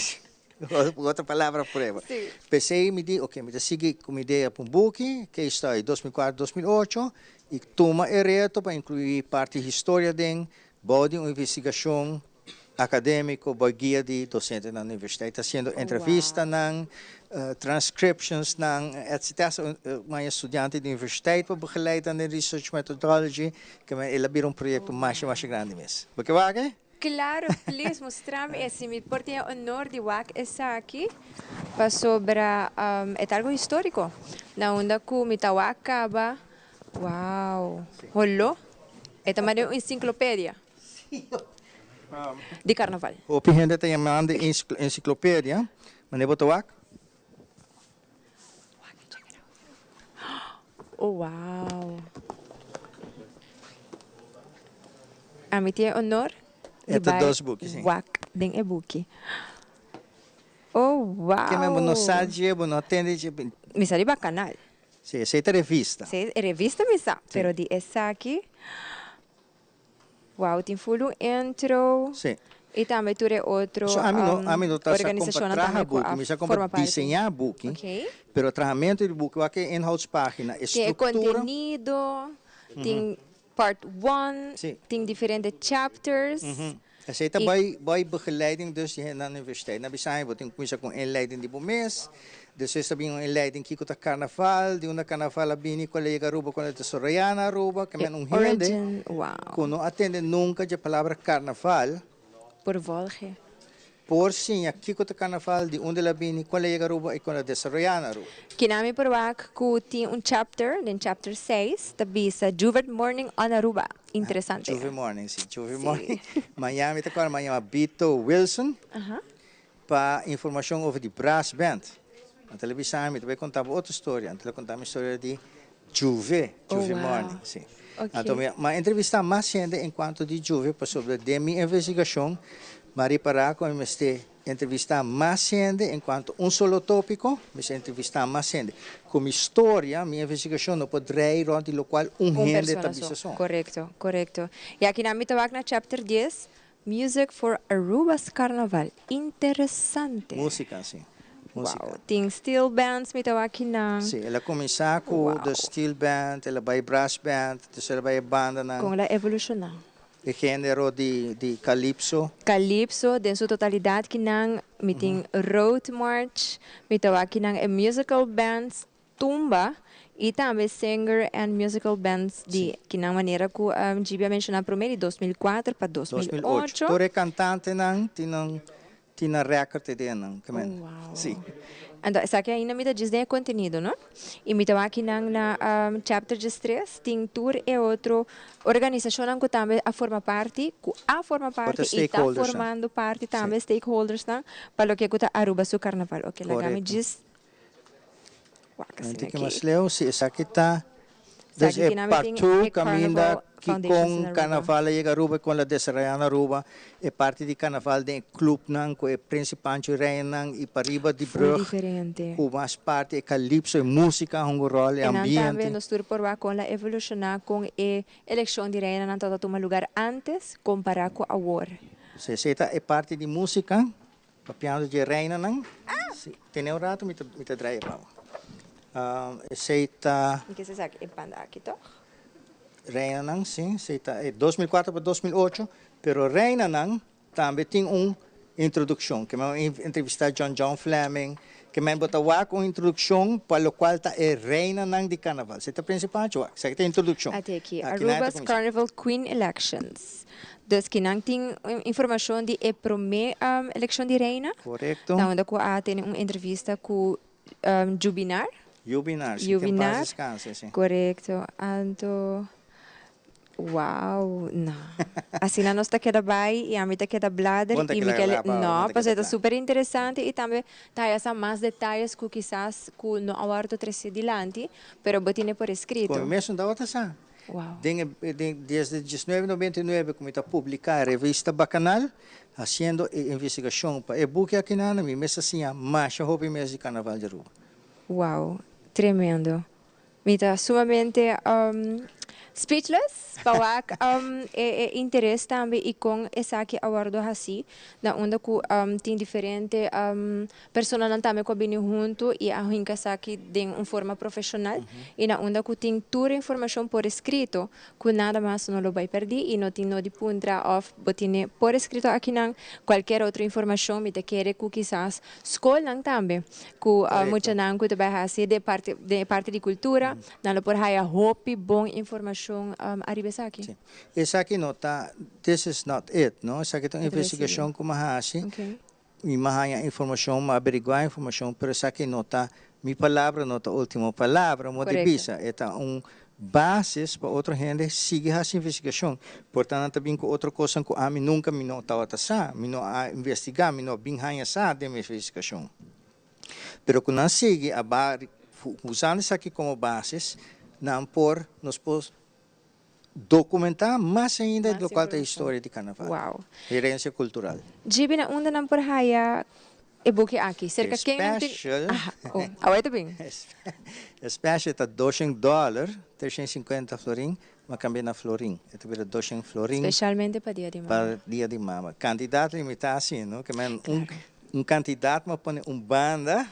ku otro palabra prueba. P'esei mi di, oke, mi ta sigui ku mi idea pa un buki, case study 2004, 2008, i tuma e reto pa inkluí parti historia den bou di un investigashon akadémiko bou guia di dosentenan na universiteit, ta hasiendo entrevistanan, transcriptionsnan, etcetera. Maña studiante di universiteit pa begeleid nan den research methodology, ke el a bira un proyekto masha masha grandi mes. Bo ke wak e? Claro, please mustra mi e si mi por tin e honor di wak esaki pasobra e ta algo historico na unda cu mi ta wak caba wow holo e ta manera un enciclopedia di carnaval. Hopi hende ta yamando e enciclopedia, manera bo ta wak. Oh wow. Ami tin e honor di E ta bai dos buki, sí. wak den e buki. Oh Ke men bo no sa wow. dje, bo no tende dje. Mi sa riba kanal. Sí, esei ta revista. Sí, e revista mi sa, Sí. pero di esaki. Wow, tin full un intro. Sí. Y tambe tur e otro So ami no, ami no ta sa kon pa organisacionnan traha tambe cu buki, a mi sa kon pa forma parti. diseñá buki, Ok. pero trahamento di buki wak e inhoudspagina, e Tin e struktura. contenido, tin part one, Sí. tin diferente chapters. Esei ta Y bai bai begeleiding dus di hende na universiteit. Nan bisa bo tin ku kuminsá ku un inleiding di bo mes, despues ta bin un inleiding kiko ta karnaval, di unda karnaval a bini, kual a yega Aruba, kual a desaroyá na Aruba, ke e men un hende origin, wow. ku no a tende nunka dje palabra karnaval. Por volge. Por siña kiko ta karnaval, di unda el a bini, kon el a yega Aruba i kon el a desaroyá na Aruba. Kina mi por wak ku tin un chapter, den chapter seis, ta bisa Juvert Morning on Aruba. Interesante. Juvert Morning, si, Juvert Morning. Mañana mi ta kòrda mi a yama Bito Wilson pa informashon over di brass band. Anto el a bisa mi, ta bai konta bo otro storia. Anto el a konta mi storia di Juve, Juve Morning, si. Anto mi a entrevistá mas hende en kuanto di Juve pasobra den mi investigashon mi a ripará ku mi mester entrevistá mas hende en kuanto un solo tópiko, mi mester entrevistá mas hende. Ku mi storia, mi investigashon no por drei rònt di lokual un Un hende ta persona bisa so. so. Korekto, korekto. I akinan mi ta wak na chapter dies. Music for Aruba's Carnaval. Interesante. Musica, si. Musica. Wow. Tin steel bands mi ta wak akinan. Si, el a cuminsa cu the steel band, el a bay brass band, dus el a bay e bandanan. Con el a evoluciona. E genero di calypso. Calypso den su totalidad kinan mi tin road march, mi ta wak kinan e musical bands tumba y tambe singer and musical bands di kinan manera cu GB a menciona prome di 2004 pa 2008. Tur e cantantenan tin nan tin nan record te den nan ke men. Si. Anto esaki ainda mi ta djis den e contenido no y mi ta wak kinan na chapter 13 tin tur e otro organisacionnan cu tambe a forma parti cu a forma parti y ta formando parti tambe stakeholdersnan pa loke cu ta Aruba su carnaval. Ok laga mi djis Wak asina aki. Mas leu si esaki ta dus e part two caminda ki con carnaval a yega Aruba y con la desaroya na Aruba e parti di carnaval den e clubnan cu e Prince Pancho y Reinanan y pariba di brug cu mas parti e calypso e musica hunga un rol e ambiente. E nan tambe nos tur por wak con la evoluciona con e eleccion di Reinanan ta ta tuma lugar antes compara cu awor. Si esey ta e parti di musica. Papiando dje reinanan. Si, tene un rato mi ta mi ta draai e pabo. Esey ta. Mi kier sa e banda aki toch? Reinanan, si, esey ta e 2004 pa 2008, pero reinanan tambe tin un introduccion. Ke men entrevista John John Fleming, ke men bo ta wak un introduccion pa locual ta e reinanan di carnaval. Esey ta principal, wak, esaki ta introduccion. Ate aki, Aruba's Carnival Queen Elections. Dus ki nan tin informacion di e prome eleccion di reina. Correcto. Na unda cu a tene un entrevista cu Jubinar. Jubinar, si, que en paz descanse, si. Correcto. Anto, wow, no. Asina nos ta keda bay y ami ta keda blader Bon ta y mi keda keda, la pa, no, bon ta pasobra keda e ta kla. super interesante y tambe ta haya sa mas detayes cu kisas cu no a wordo trece dilanti, pero bo tine por escrito. Con mi mesun tabata sa. Den e den desde diesnuebe noventa i nuebe ku mi ta publiká e revista Bakanal, hasiendo e investigashon pa e buki akinana mi mes a siña masha hopi mes di Karnaval di Aruba. Wow, tremendo. Mi ta sumamente speechless pa wak e e interes tambe i kon esaki a wòrdu hasí na unda ku tin diferente Personanan tambe cu a bini hunto y a hinca esaki den un forma profesional y na unda cu tin tur e informacion por escrito cu nada mas no lo bay perdi y no tin no di puntra of bo tine por escrito akinan cualkier otro informacion mi ta kere cu kisas scolnan tambe cu muchanan cu ta bay haci den parti den e parti di cultura nan lo por haya hopi bon informacion ariba esaki. Esaki no ta this is not it no esaki ta un investigacion cu mi a haci Mi a haña informashon, mi a averiguá informashon, pero esaki no ta mi palabra, no ta último palabra, mo di bisa. E ta un basis pa otro hende sigui hasi investigashon. Por ta nan ta bin ku otro kosnan ku ami nunka mi no tabata sa, mi no a investigá, mi no a bin haña sa den mi investigashon. Pero ku nan sigui a usando esaki komo basis, nan por, nos por Documentá mas ainda locual ta historia di Carnaval. Wow. Herencia cultural. Djibi na unda nan por haya e buki aki? Cerca ken nan tin? Special. Aha, oh, awor ta bin. E special ta doshen dollar, treshen cincuenta florin, ma cambia na florin. E ta bira doshen florin. Specialmente pa Dia di Mama. Pa Dia di Mama. Cantidad limitá si, no? Ke men un un cantidad ma pone un banda.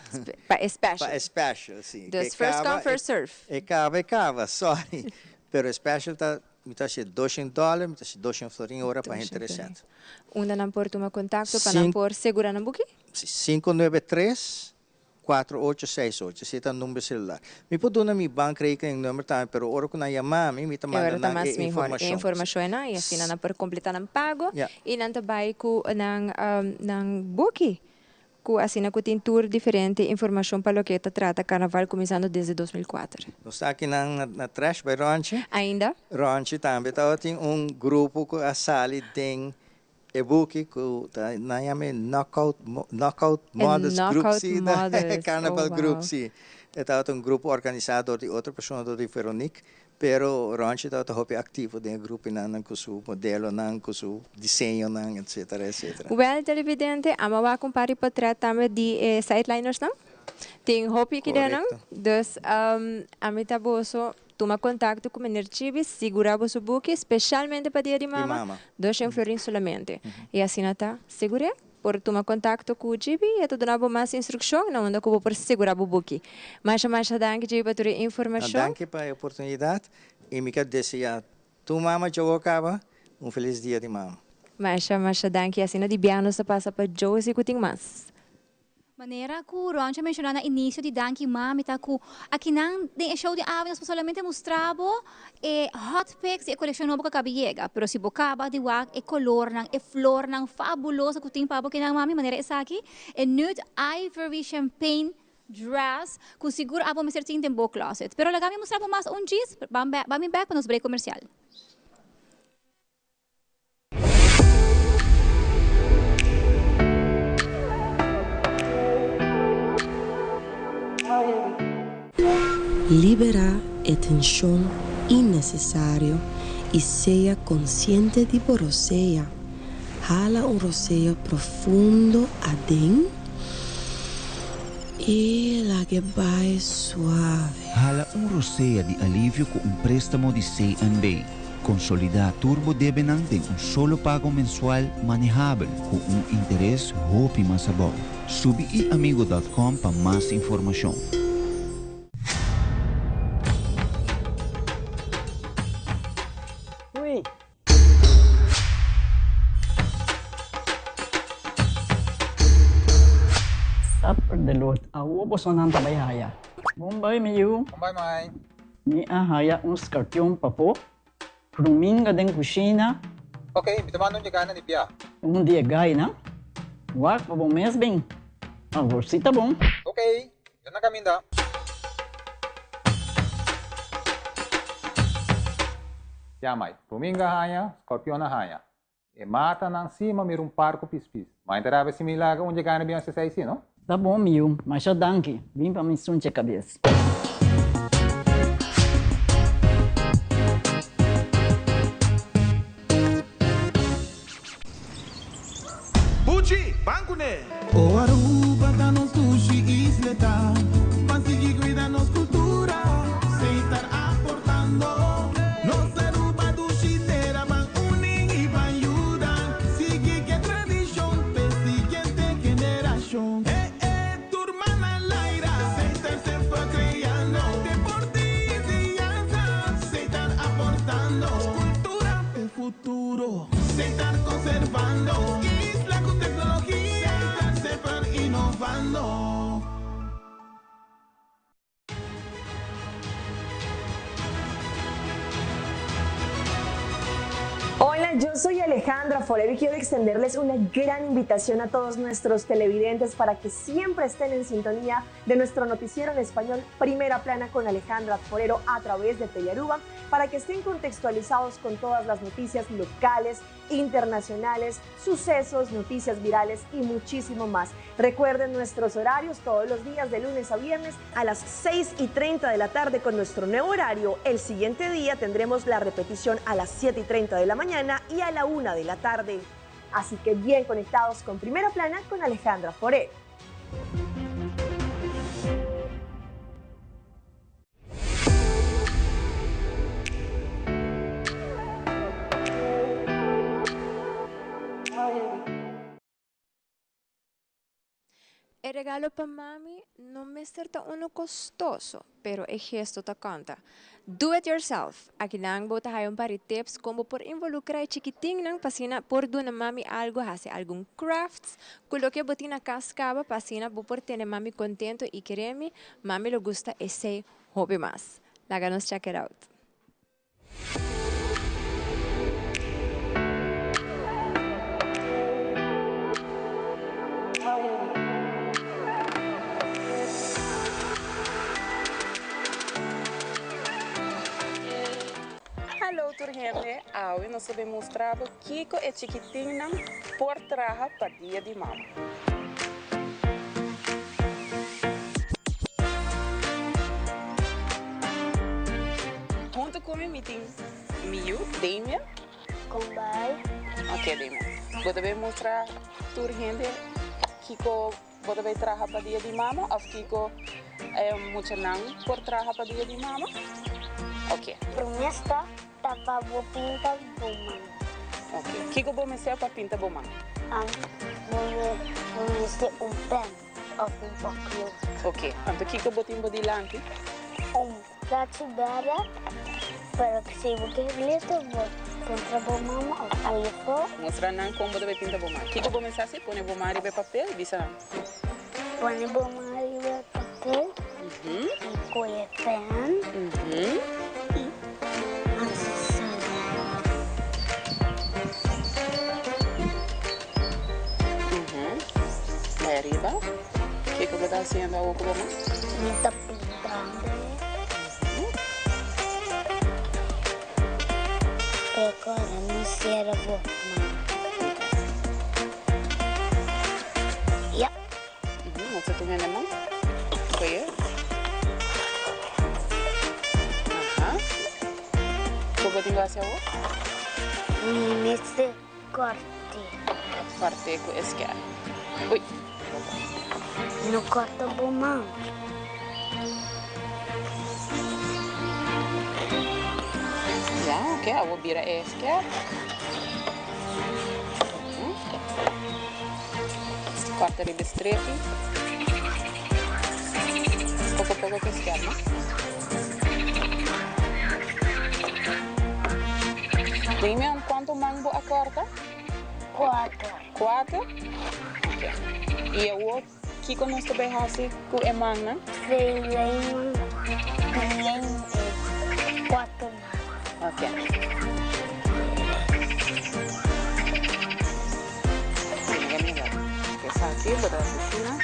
Pa e special. Pa e special, si. Dus first come, first serve. E caba, e caba, sorry. Pero e special ta, mi ta haci doshen dollar, mi ta haci doshen florin ora pa henter e set. Unda nan por tuma contacto pa nan por segura nan buki? Si, cinco nuebe tres, cuatro ocho seis ocho, esey ta number celular. Mi por duna mi bankrekening number tambe, pero ora cu nan yama mi, mi ta manda nan e informacion. E informacion einan y asina nan por completa nan pago y nan ta bay cu nan nan buki. Ku asina ku tin tur diferente informashon pa loke ta trata karnaval kuminsando desde 2004. Nos ta akinan na Trash by Ronchi. Ainda. Ronchi tambe tabatin un grupo ku a sali den e buki ku ta nan yama e Knockout Knockout Mothers Group si Carnaval Group si. E tabata un grupo organisá dor di otro persona dor di Veronique. Pero Ronchi tabata hopi activo den e grupinan cu su modelonan, cu su diseñonan, etcetera, etcetera. Wel, televidente, amo wak un par di potret tambe di e sidelinersnan. Tin hopi kidenan. Dus, ami ta boso. tuma contacto cu meneer Chibi, sigura boso buki, specialmente pa Dia di Mama, Mama. 200 florin solamente. Y asina ta, sigure, por tuma contacto cu Chibi y e ta duna bo mas instruccion na unda cu bo por sigura bo buki. Masha masha danki Chibi pa tur e informacion. Danki pa e oportunidad y mi ke desea tur mama djogo caba un feliz Dia di Mama. Masha masha danki, asina di bia nos ta pasa pa Josie cu tin mas. Manera cu Ronchi a menciona na inicio di Danki Mami ta cu akinan den e show di awe nos por solamente mustra bo e hot picks di e coleccion nobo cu a caba yega. Pero si bo caba di wak e colornan, e flornan fabuloso cu tin pa bo kinan mami manera esaki, e nude ivory champagne dress cu sigur abo mester tin den bo closet. Pero laga mi mustra bo mas un djis, ban mi bek pa nos break comercial. Liberá e tenshon innesesario i sea konsiente di bo rosea. Hala un rosea profundo aden i lag'e bai suave. Hala un rosea di alivio ku un préstamo di CNB. Konsolidá tur bo debenan den un solo pago mensual manehabel ku un interes hopi mas abou. Subi iamigo dòt kòm pa mas informashon. Supper de lot awo bosonan ta bai haya. Bon bai mi yu. Bon bai mai. Mi a haya un skarpion papo, pruminga den kushina. Ok, mi ta manda un yegana di bia. Un di e gainan. Wak pa bo mes bin. Awor si ta bon. Ok, mi ta na kaminda. Ya mai, pruminga a haña, skorpion a haña. E matanan si ma mira un par ku pispis. Ma inta rabia si mi laga un dje gana bin hasi esei si, no? Ta bon mi yu, masha danki. Bin pa mi sunche kabes. Buchi, ban kuné! O Aruba ta nos dushi isleta, ban sigui cuida nos cultura, Setar aportando. Nos Aruba dushi tera, ban uni y ban yuda, sigui cu e tradicion p'e siguiente generacion. Eh eh, tur man al aire, Setar semper creando, deporte y enseñanza, Setar aportando, cultura p'e futuro, Setar conservando, isla cu tecnologia, Setar semper innovando. Hola, yo soy Alejandra Forero y quiero extenderles una gran invitación a todos nuestros televidentes para que siempre estén en sintonía de nuestro noticiero en español Primera Plana con Alejandra Forero a través de Telearuba, para que estén contextualizados con todas las noticias locales, internacionales, sucesos, noticias virales y muchísimo más. Recuerden nuestros horarios todos los días de lunes a viernes a las 6:30 de la tarde con nuestro nuevo horario. El siguiente día tendremos la repetición a las 7:30 de la mañana y a la 1 de la tarde. Así que bien conectados con Primera Plana con Alejandra Forero. E regalo pa mami no mester ta uno costoso, pero e gesto ta conta. Do it yourself! Akinan bo ta haya un par di tips con bo por involucra e chikitinnan pa asina por duna mami algo, haci algun crafts cu loke bo tin na cas caba pa asina bo por tene mami contento y kere mi, mami lo gusta esey hopi mas. Laga nos check it out. Hallo tur hende, awe nos ta bin mustra bo kiko e chikitinnan por traha pa dia di mama. Hunto ku mi mi tin mi yu, Damien. Kon bai? Ok, Damien. Bo ta bin mustra tur hende kiko bo ta bay traha pa dia di mama of kiko e muchanan por traha pa dia di mama? Ok. Ok. Promé stap ta pa bo pinta bo man. Ok. Kiko bo mester pa pinta bo man? Bo mester un pen òf un pòklo. Ok. Anto kiko bo tin bo dilanti? Un plachi bèrdè, pero si bo ke glitter bo puntra bo mama òf bo yefrou. Mustra nan kon bo ta bai pinta bo man. Kiko bo mester hasi? Pone bo man riba e papel, bisa nan. Pone bo man riba e papel i kohe pen i hasi sali. Bai ariba. Kiko bo ta hasiendo awor ku bo man? Mi ta pintando e. Pekora no sera bo man. Ja. Wat zit er in de man? Goeie. Aha. Hoe wat in was jou? Mi mester korte. Korte ku esker. Oei. No korta bo man. Ja, oké. Okay. Awo bira esker. Corta riba strepi. Poco poco ku sker, no? Dime cuanto man bo a corta? Cuater. Cuater? Ok. Y awor kiko nos ta bay haci cu e mannan? Lijn, lijn e cuater man. Ok. Esaki bo ta hasi asina.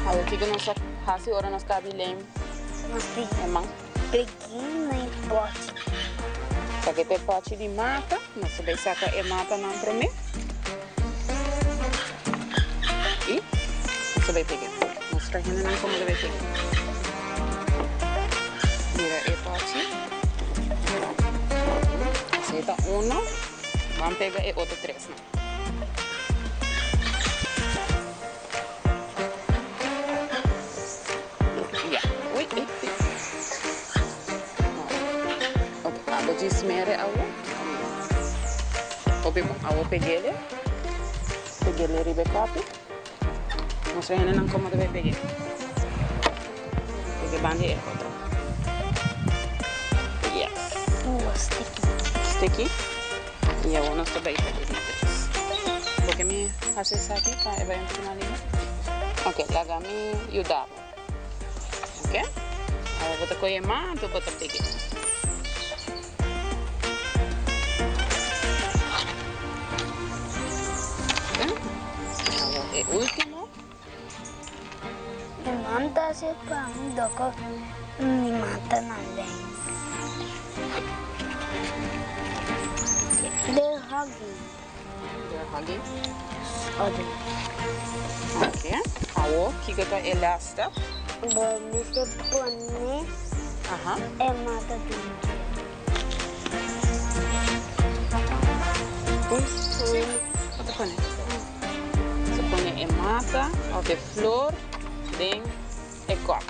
Awor kiko nos ta hasi ora nos kabi lijm e man? Pegin na e pochi. Esaki ta e pochi di mata. Nos ta bai saka e matanan promé. I nos ta bai pega. Mustra hendenan komo ta bai pega. Mira e pochi. Esei ta uno. Ban pega e otro tresnan. Ya. Ui, ui, ui. Ok, abo djis mere awo. Hopi bon. Awo pegele. Pegele riba e kopi. Mustra hendenan komo ta bay pege. Pege banda e otro. Yes. Oeh, sticky. Sticky. I awo nos ta bay pa e di tres. Bo ke mi hasi esaki pa e bay un poco mas lihe? Ok, laga mi yuda bo. Ok, awo bo ta kohe e man anto bo ta pege. Ok, awo e ultimo. Mi man ta hasi pa mi doko mi mata na lei. They're hugging. They're hugging? Other. Ok. Awo, kiko ta e last step? Bo mester pone e mata den dje. Sí, bo ta pone. Bo ta pone e mata of e flor den e kòp.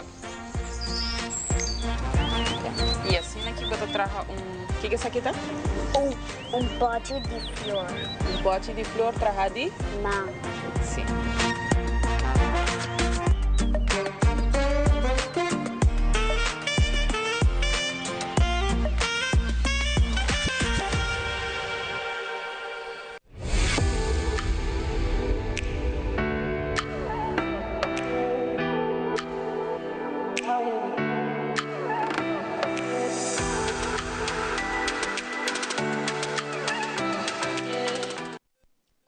I asina ki bo ta traha un, kiko esaki ta? Un pòchi di flor. Un pòchi di flor traha di? Man. Si.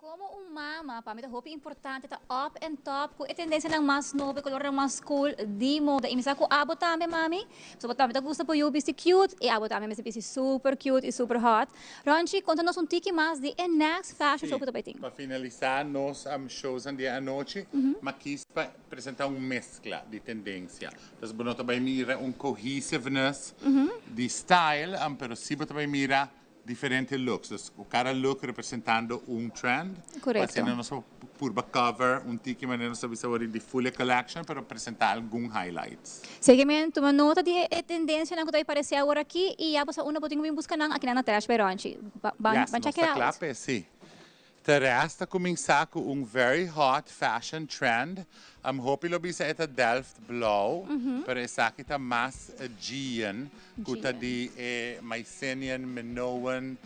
Como un mama, pa mi ta hopi importante ta up and top cu e tendencianan mas nobo, e colornan mas cool di moda. Y mi sa cu abo tambe, mami, pasobra bo tambe ta gusta pa yu bisti cute y abo tambe mester bisti super cute y super hot. Ronchi, konta nos un tiki mas di e next fashion show ku ta bai tin. Pa finalisá nos showsnan di e anochi, m'a kis pa presentá un meskla di tendensia. Dus bo no ta bai mira un cohesiveness di style, pero sí bo ta bai mira diferente looks. Dus ku kada look representando un trend. Korekto. Pa asina nos por purba cover un tiki manera nos ta bisa awor di full e collection pero presenta algun highlights. Seguiment, tuma nota di e tendencianan cu ta aparece awor aki y ya bo sa unda bo tin cu bin busca nan aki nan na Trash by Ronchi. Ban Yes, ban nos check it ta out. cla p'e, si. Teres ta cuminsa cu un very hot fashion trend. Am hopi lo bisa e ta Delft blauw, pero esaki ta mas Aegean, cu ta di e Mycenaean, Minoan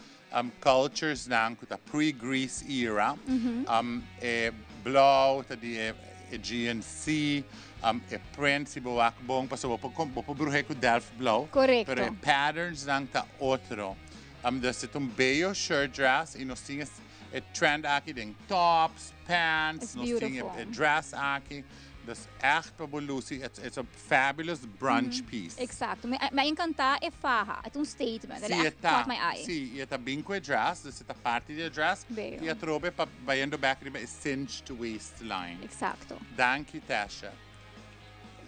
cultures nan cu ta pre-Greece era. E blauw ta di e Aegean Sea. E print si bo wak bon, pasobra bo por bo por bruhe cu Delft blauw, pero e patterns nan ta otro. Dus e ta un bello shirt dress y nos tin e trend aki den tops, pants, nos tin e dress aki. Dus echt pa bo luci, it's a fabulous brunch piece. Exacto. Mi a encanta e faha. E ta un statement. Si, e ta. Si, y e ta bin cu e dress, dus e ta parti di e dress. Bello. Y atrobe pa bayendo bek riba e cinched waistline. Exacto. Danki Tesha.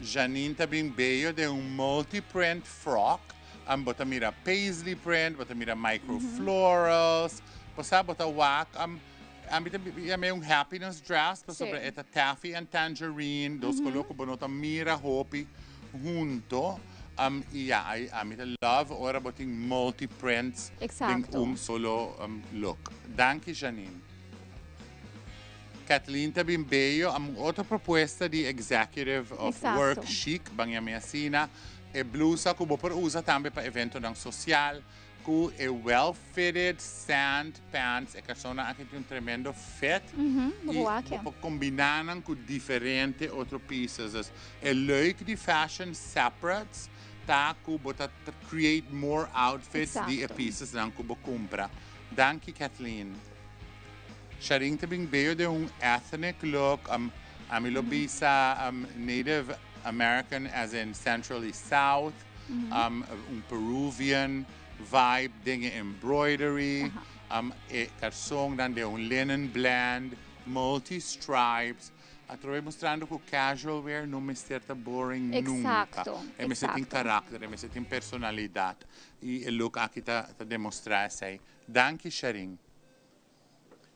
Janine ta bin bello den un multi print frock. Bo ta mira paisley print, bo ta mira micro florals. Bo sa bo ta wak ami ta yam'é un happiness dress pasobra e ta taffy and tangerine, dos color cu bo no ta mira hopi hunto. Y ya, ami ta love ora bo tin multi prints den un solo look. Danki Janine. Kathleen ta bin bello, un otro propuesta di executive of work chic, ban yam'é asina. E blusa ku bo por usa tambe pa eventonan sosial, ku e well fitted sand pants, e karson-nan aki tin un tremendo fit i bo por kombiná nan ku diferente otro pieces. Dus e leuk di fashion separates ta ku bo ta create more outfits di e piecesnan ku bo kumpra. Danki Kathleen. Sharin ta bin beyo den un ethnic look, ami lo bisa native American as in central y south, un Peruvian vibe den e embroidery, e karsonnan den un linen blend, multi stripes, atrobe mustrando ku casual wear no mester ta boring nunca. E mester tin karakter, e mester tin personalidad y e look aki ta demostra esei. Danki Sharin.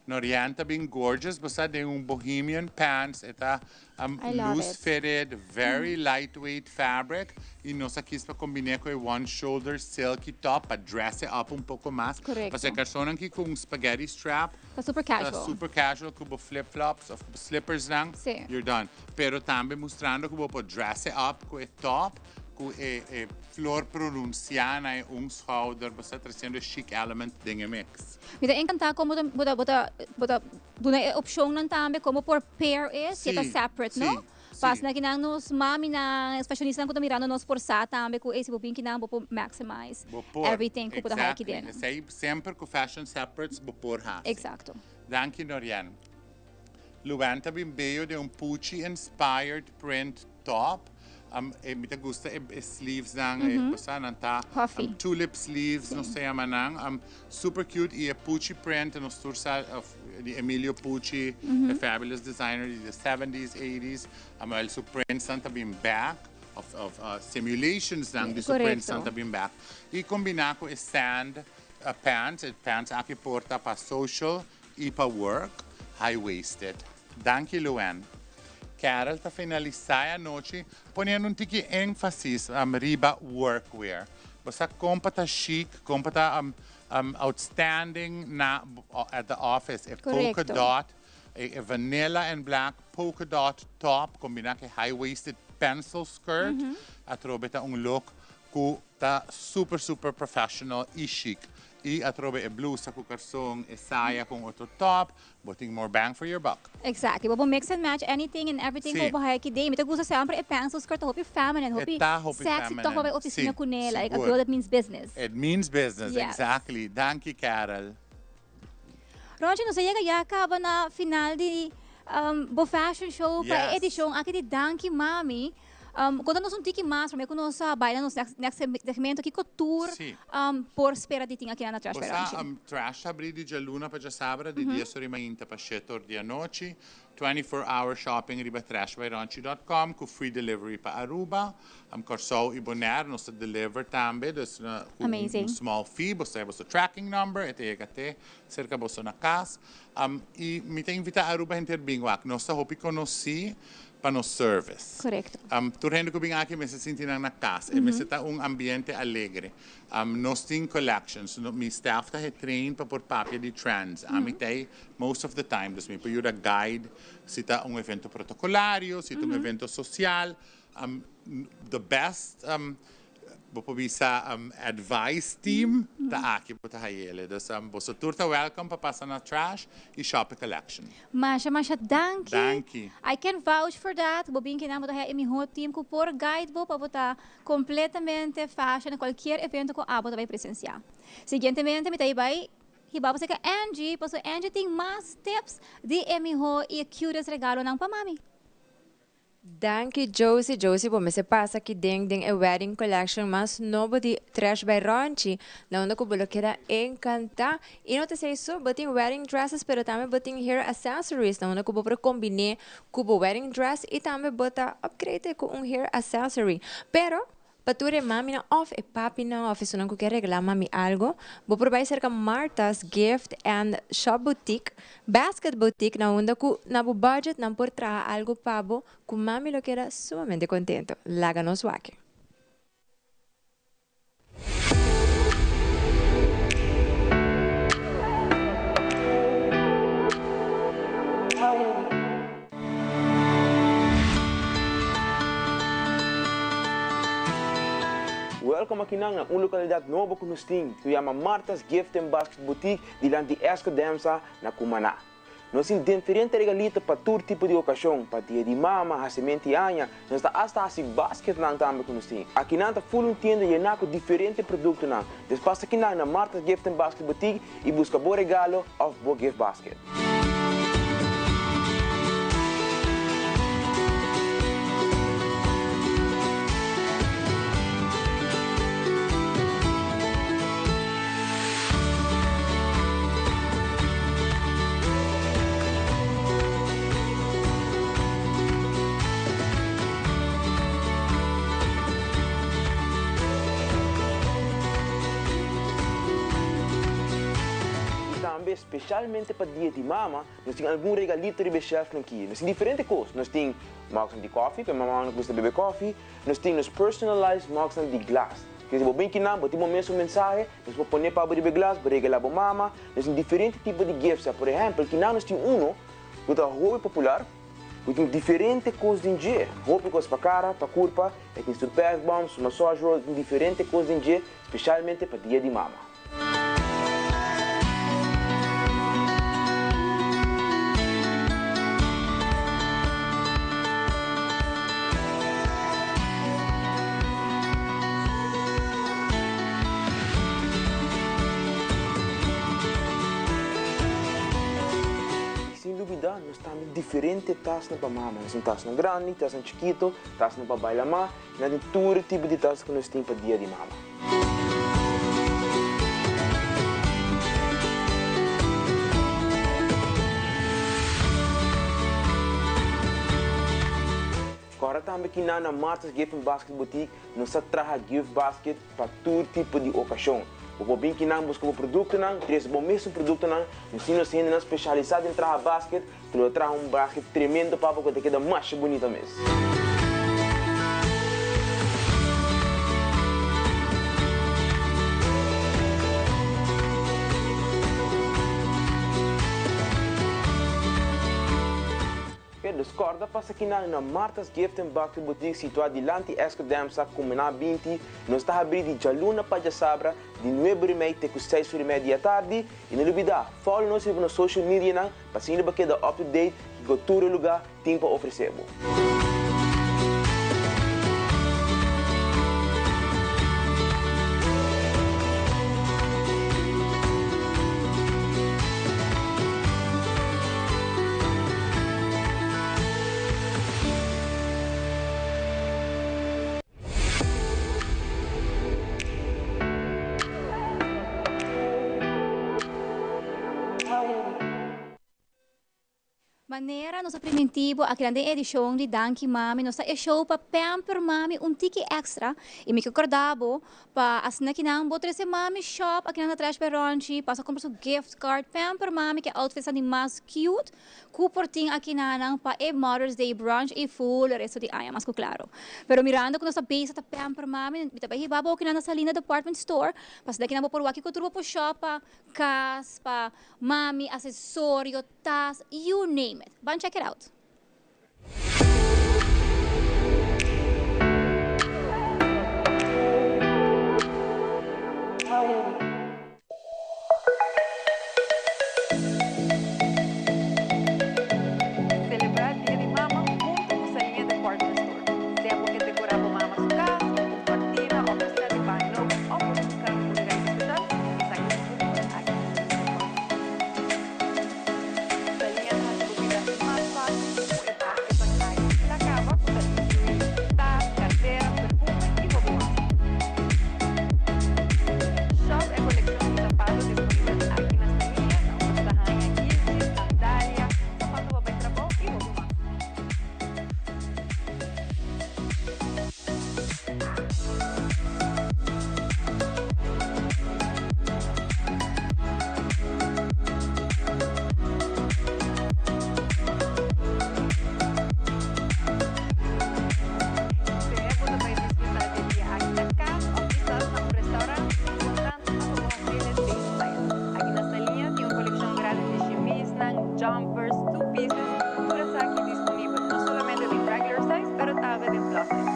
Norian ta bin gorgeous, bo sa den un bohemian pants, e ta loose fitted, very lightweight fabric y nos a kis pa combine cu e one shoulder silky top pa dress e up un poco mas. Pasobra e carson aki cu un spaghetti strap ta super casual, ta super casual cu bo flip flops of cu bo slippers nan, you're done. Pero tambe mustrando cu bo por dress e up cu e top Cu e e flor pronuncia na e un schouder, bo sta treciendo e chic element den e mix. Mi ta encanta como bo ta bo ta bo ta duna e opcionnan tambe como por pair e si e ta separate no? Pa asina kinan nos maminan, es fashionistanan cu ta mirando nos por sa tambe cu ey si bo bin kinan bo por maximize Bo por, everything cu bo ta haci exactly. kiden. Esey semper cu fashion separates bo por haci. Exacto. Danki Norian. Luan ta bin beyo den un Pucci inspired print top. E mi ta gusta e e sleeves nan, e cosa nan ta Puffy. Tulip sleeves nos ta yama nan. Super cute y e Pucci print nos tur sa of di Emilio Pucci, e fabulous designer di the seventies, eighties. El su prints nan ta bin back of of simulations nan di su prints nan ta bin back. Y combina cu e sand pants, e pants aki por ta pa social y pa work, high waisted. Danki Luann. Carol ta finalisa e anochi poniendo un tiki enfasis riba workwear. Bo sa con pa ta chic, con pa ta outstanding na at the office. E polka dot, e vanilla and black polka dot top combina cu e high waisted pencil skirt atrobe ta un look cu ta super super professional y chic. Y atrobe e blusa cu carson, e saya cu un otro top, bo tin more bang for your buck. Exactly. Bo por mix and match anything and everything cu bo haya ki day. Mi ta gusta semper e pencil skirt ta hopi feminine, hopi E ta hopi sexy toch feminine. pa bay oficina cu ne, like a girl that means business. It means business, exactly. Danki Carol. Ronchi, nos a yega ya caba na final di bo fashion show pa e edicion aki di Danki Mami. Konta nos un tiki mas promé ku nos bai na nos next segmento kiko tur por spera di tin aki na Trash by Ronchi. Bo sa Trash ta abrí di djaluna pa djasabra di dies ora i mainta pa shete or di anochi. 24 hour shopping riba trashbyronchi dot com ku free delivery pa Aruba, Kòrsou i Bonaire. Nos ta deliver tambe dus ku un small fee. Bo ta haya boso tracking number e ta yega te serka boso na kas. I mi ta invitá Aruba henter bin wak. Nos ta hopi konosí pa nos service. Korekto. Tur hende ku bin aki mester sinti nan na kas. E mester ta un ambiente alegre. Nos tin collections. Mi staff ta getrain pa por papia di trends. Ami ta ei most of the time. Dus mi por yuda guide si ta un evento protocolario, si ta un evento social. The best bo por bisa advice team ta aki bo ta hayele. Dus boso tur ta welcome pa pasa na Trash y shop e collection. Masha masha danki. Danki. I can vouch for that. Bo bin kinan bo ta haya e miho team cu por guide bo pa bo ta completamente fashion na cualkier evento cu abo ta bay presencia. Siguientemente mi ta bay hiba bo cerca Angie pasobra Angie tin mas tips di e miho y e cutest regalonan pa mami. Danki Josie, Josie bo mester pasa aki den den e wedding collection mas nobo di Trash by Ronchi na unda cu bo lo keda encanta y no ta esey so bo tin wedding dresses pero tambe bo tin hair accessories na unda cu bo por combine cu bo wedding dress y tambe bo ta upgrade cu un hair accessory pero Pa tur e maminan òf e papinan òf esunnan ku ke regalá mami algu, bo por bai serka Martha's Gift and Shop Boutique, Basket Boutique na unda ku na bo budget nan por traha algu pa bo ku mami lo keda sumamente kontento. Laga nos wak. Welcome akinan na un localidad nobo cu nos tin, cu yama Martha's Gift and Basket Boutique dilanti Esco Demsa na Cumaná. Nos tin diferente regalito pa tur tipo di ocasion, pa dia di mama, hacimento di aña, nos ta hasta haci basketnan tambe cu nos tin. Akinan ta full un tienda yena cu diferente productonan. Dus pasa akinan na Martha's Gift and Basket Boutique y busca bo regalo of bo gift basket. Y tambe specialmente pa dia di mama nos tin algun regalito riba e shelfnan aki. Nos tin diferente cos. Nos tin mugsnan di coffee pa e mamanan cu gusta bebe coffee. Nos tin nos personalized mugsnan di glas. Kese bo bin kinan bo tin bo mesun mensahe, nos por pone pa bo riba e glas, bo regala bo mama. Nos tin diferente tipo di gifts. Por ehempel kinan nos tin uno cu ta hopi popular. Bo tin diferente kos den dje, hopi kos pa kara, pa kurpa, e tin su bath bomb, su massage roll, e tin diferente kos den dje, speshalmente pa dia di mama. I sin lubida nos tambe diferente tasnan pa mama. Nos tin tasnan grandi, tasnan chikito, tasnan pa baila ma, i nan tin tur e tipo di tas ku nos tin pa dia di mama. Kòrda tambe ki na na Martha's Gift and Basket Boutique nos ta traha gift basket pa tur tipo di okashon. Bo por bin kinan buska bo produktonan, trese bo mesun produktonan. Nos tin nos hendenan speshalisá den traha basket ku lo traha un basket tremendo pa bo ku ta keda masha bunita mes. Oke, dus kòrda pasa kinan na Martha's Gift and Bakri Boutique situá dilanti Esco Demsa, Kumená 20. Nos ta habrí di djaluna pa djasabra di nuebe ora i mei te ku seis ora i mei di atardi. I no lubidá, follow nos riba nos social medianan pa asina bo keda up to date kiko tur e lugá tin pa ofresé bo. Manera nos a primintí bo akinan den e edishon di Danki Mami, nos ta e show pa pamper mami un tiki extra i mi ke kòrda bo pa asina kinan bo trese mami shop akinan na Trash by Ronchi, pasa kumpra su gift card, pamper mami ke outfits nan di mas cute ku por tin akinanan pa e Mother's Day brunch i full resto di aña mas ku klaro. Pero mirando ku nos ta bezig ta pamper mami, mi ta bai hiba bo akinan na Salina Department Store pa asina kinan bo por wak kiko tur bo por shop pa kas, pa mami, asesorio, tas, you name it. Ban check it out. Celebra Dia di Mama hunto cu Saliña Department Store. Sea bo ke decora bo mama su cas, un cortina of un set di baño nobo of bo ta buscando un regalo special, esaki ta disponibel aki na Saliña Department Store. Saliña ta haci bo bida mas facil cu e basket nan aki la caba cu ta inclui tas, cartera, perfume y hopi mas. Shop e coleccion di zapato disponibel aki na Saliña na unda bo ta haña hilchi, sandalia, zapato pa bai trabou y hopi mas. Sea bo ta bai disfrutá di e dia aki na kas òf kisas na un restaurant, importante ta pa bo hasiel den style. Aki na Saliña tin un kolekshon grandi di shimisnan, jumpers, two pieces, tur esaki disponibel no solamente den regular size pero tambe den plus size.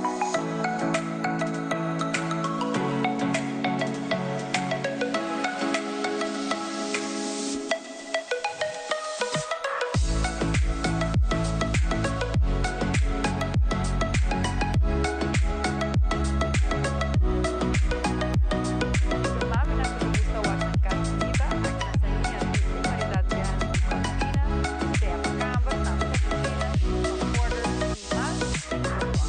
Por maminan ku ta gusta wak nan kas bunita, aki na Saliña tin un variedat grandi di kortina, sea pa kamber, tambe pa kushina, comforters i mas hopi mas.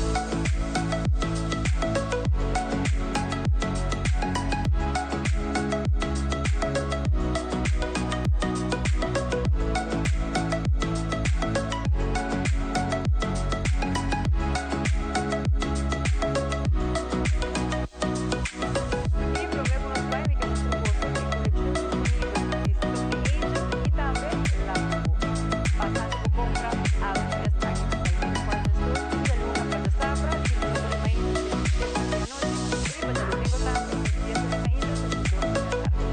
I promé ku nos bai mi ke mustra boso e kolekshon disponibel di Stony Angel i tambe La Bubu. Pasando bo kompra awe mes aki na Salina Department Store di djaluna pa djasabra di nuebe di mainta te ku shete di anochi i riba djadomingo tambe di dies di mainta te ku dos di atardi.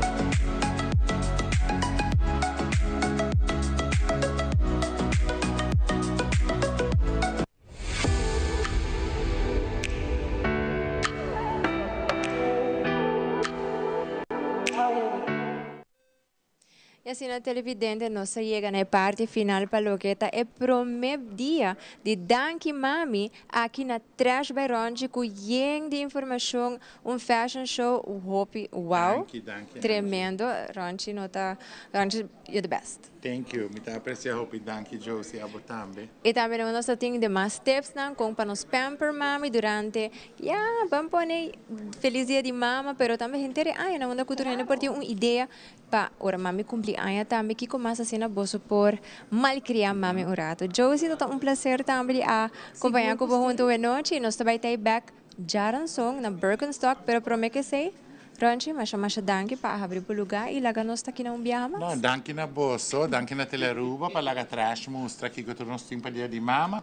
Y asina televidente nos a yega na e parti final pa loke ta e prome dia di Danki Mami aki na Trash by Ronchi cu yen di informacion, un fashion show hopi wow, Danki, danki, Angie. tremendo, Ronchi no ta, Ronchi you're the best. Thank you, mi ta aprecia hopi, danki Josie, abo tambe. Y tambe nos ta tin demas tipsnan con pa nos pamper mami durante, ya, ban pone feliz dia di mama, pero tambe henter e aña nan unda cu tur hende por tin un idea Pa ora mami cumpli aña tambe kico mas asina boso por malcria mami un rato. Josie, ta un placer tambe di a compaña cu bo hunto we nochi y nos ta bay tey bek djaranson na Birkenstock, pero prome ke esey, Ronchi, masha masha danki pa a habri bo lugar y laga nos ta aki na un biaha mas. No, danki na boso, danki na Telearuba pa laga Trash mustra kico tur nos tin pa dia di mama.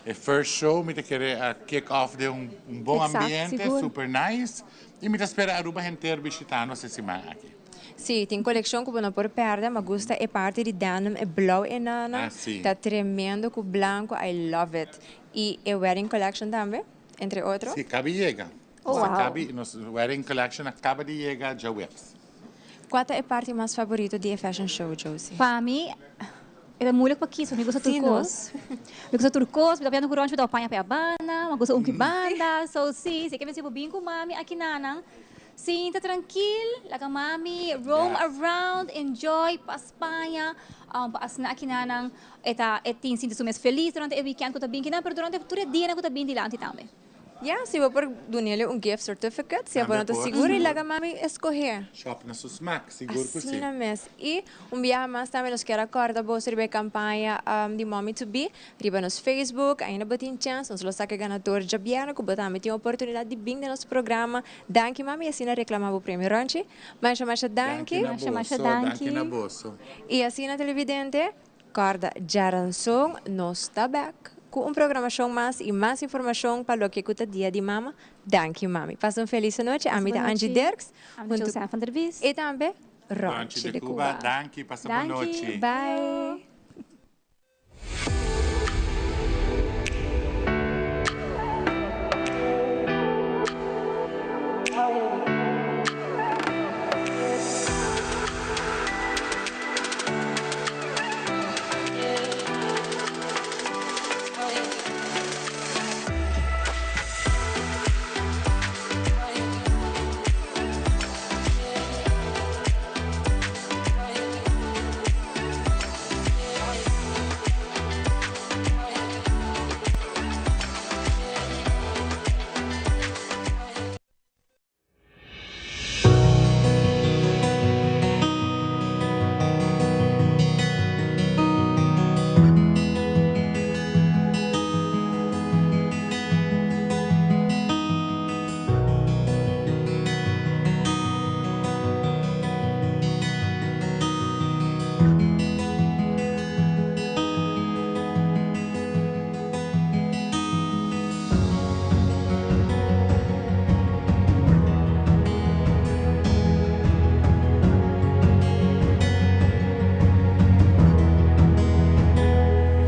E first show mi ta kere a kick off den un bon ambiente, super nice, y mi ta spera Aruba henter bishita nos e siman aki. Sí, tin coleccion cu bo no por perde, ma gusta e parti di denim, e blauw enana, Ah, sí. ta tremendo cu blanco, I love it. Y e wedding collection tambe, entre otro. Sí, caba di yega. Oh, Nos a wow. cabi, nos wedding collection a caba di yega djaweps. Cua ta e parti mas favorito di e fashion show, Josie? Pa mi, e ta moeilijk pa kies, mi gusta tur Sí, no? cos. Mi gusta tur cos, mi ta piensa cu Ronchi mi ta paña pa e banda, mi gusta un ki banda, so sí, si ke mester bo bin cu mami aki nanan. Sinta trankil, laga mami roam around, enjoy, pas paña, pa asina akinanan e ta e tin sinti su mes felis durante e weekend ku ta bin kinan, pero durante tur e dianan ku ta bin dilanti tambe. Ya, si bo por dun'ele un gift certificate, si abo no ta sigur y laga mami escoge. Shop na su smaak, sigur cu si. Asina mes. Y un biaha mas tambe nos kier a corda boso riba e campaña di Mommy to Be riba nos Facebook. Ainda bo tin chance, nos lo saca e ganador djabièrnè cu bo tambe tin oportunidad di bin den nos programa. Danki mami y asina reclama bo premio Ronchi. Masha masha danki. Danki na boso, danki na boso. Y asina televidente. Corda djaranson nos ta bek cu un programacion mas y mas informacion pa loke cu ta Dia di Mama. Danki mami. Pasa un feliz anochi. Ami ta Angie Dirks. Ami ta Joseanne van der Bies. Y tambe Ronchi de Cuba. Danki. Pasa bon nochi. Bye.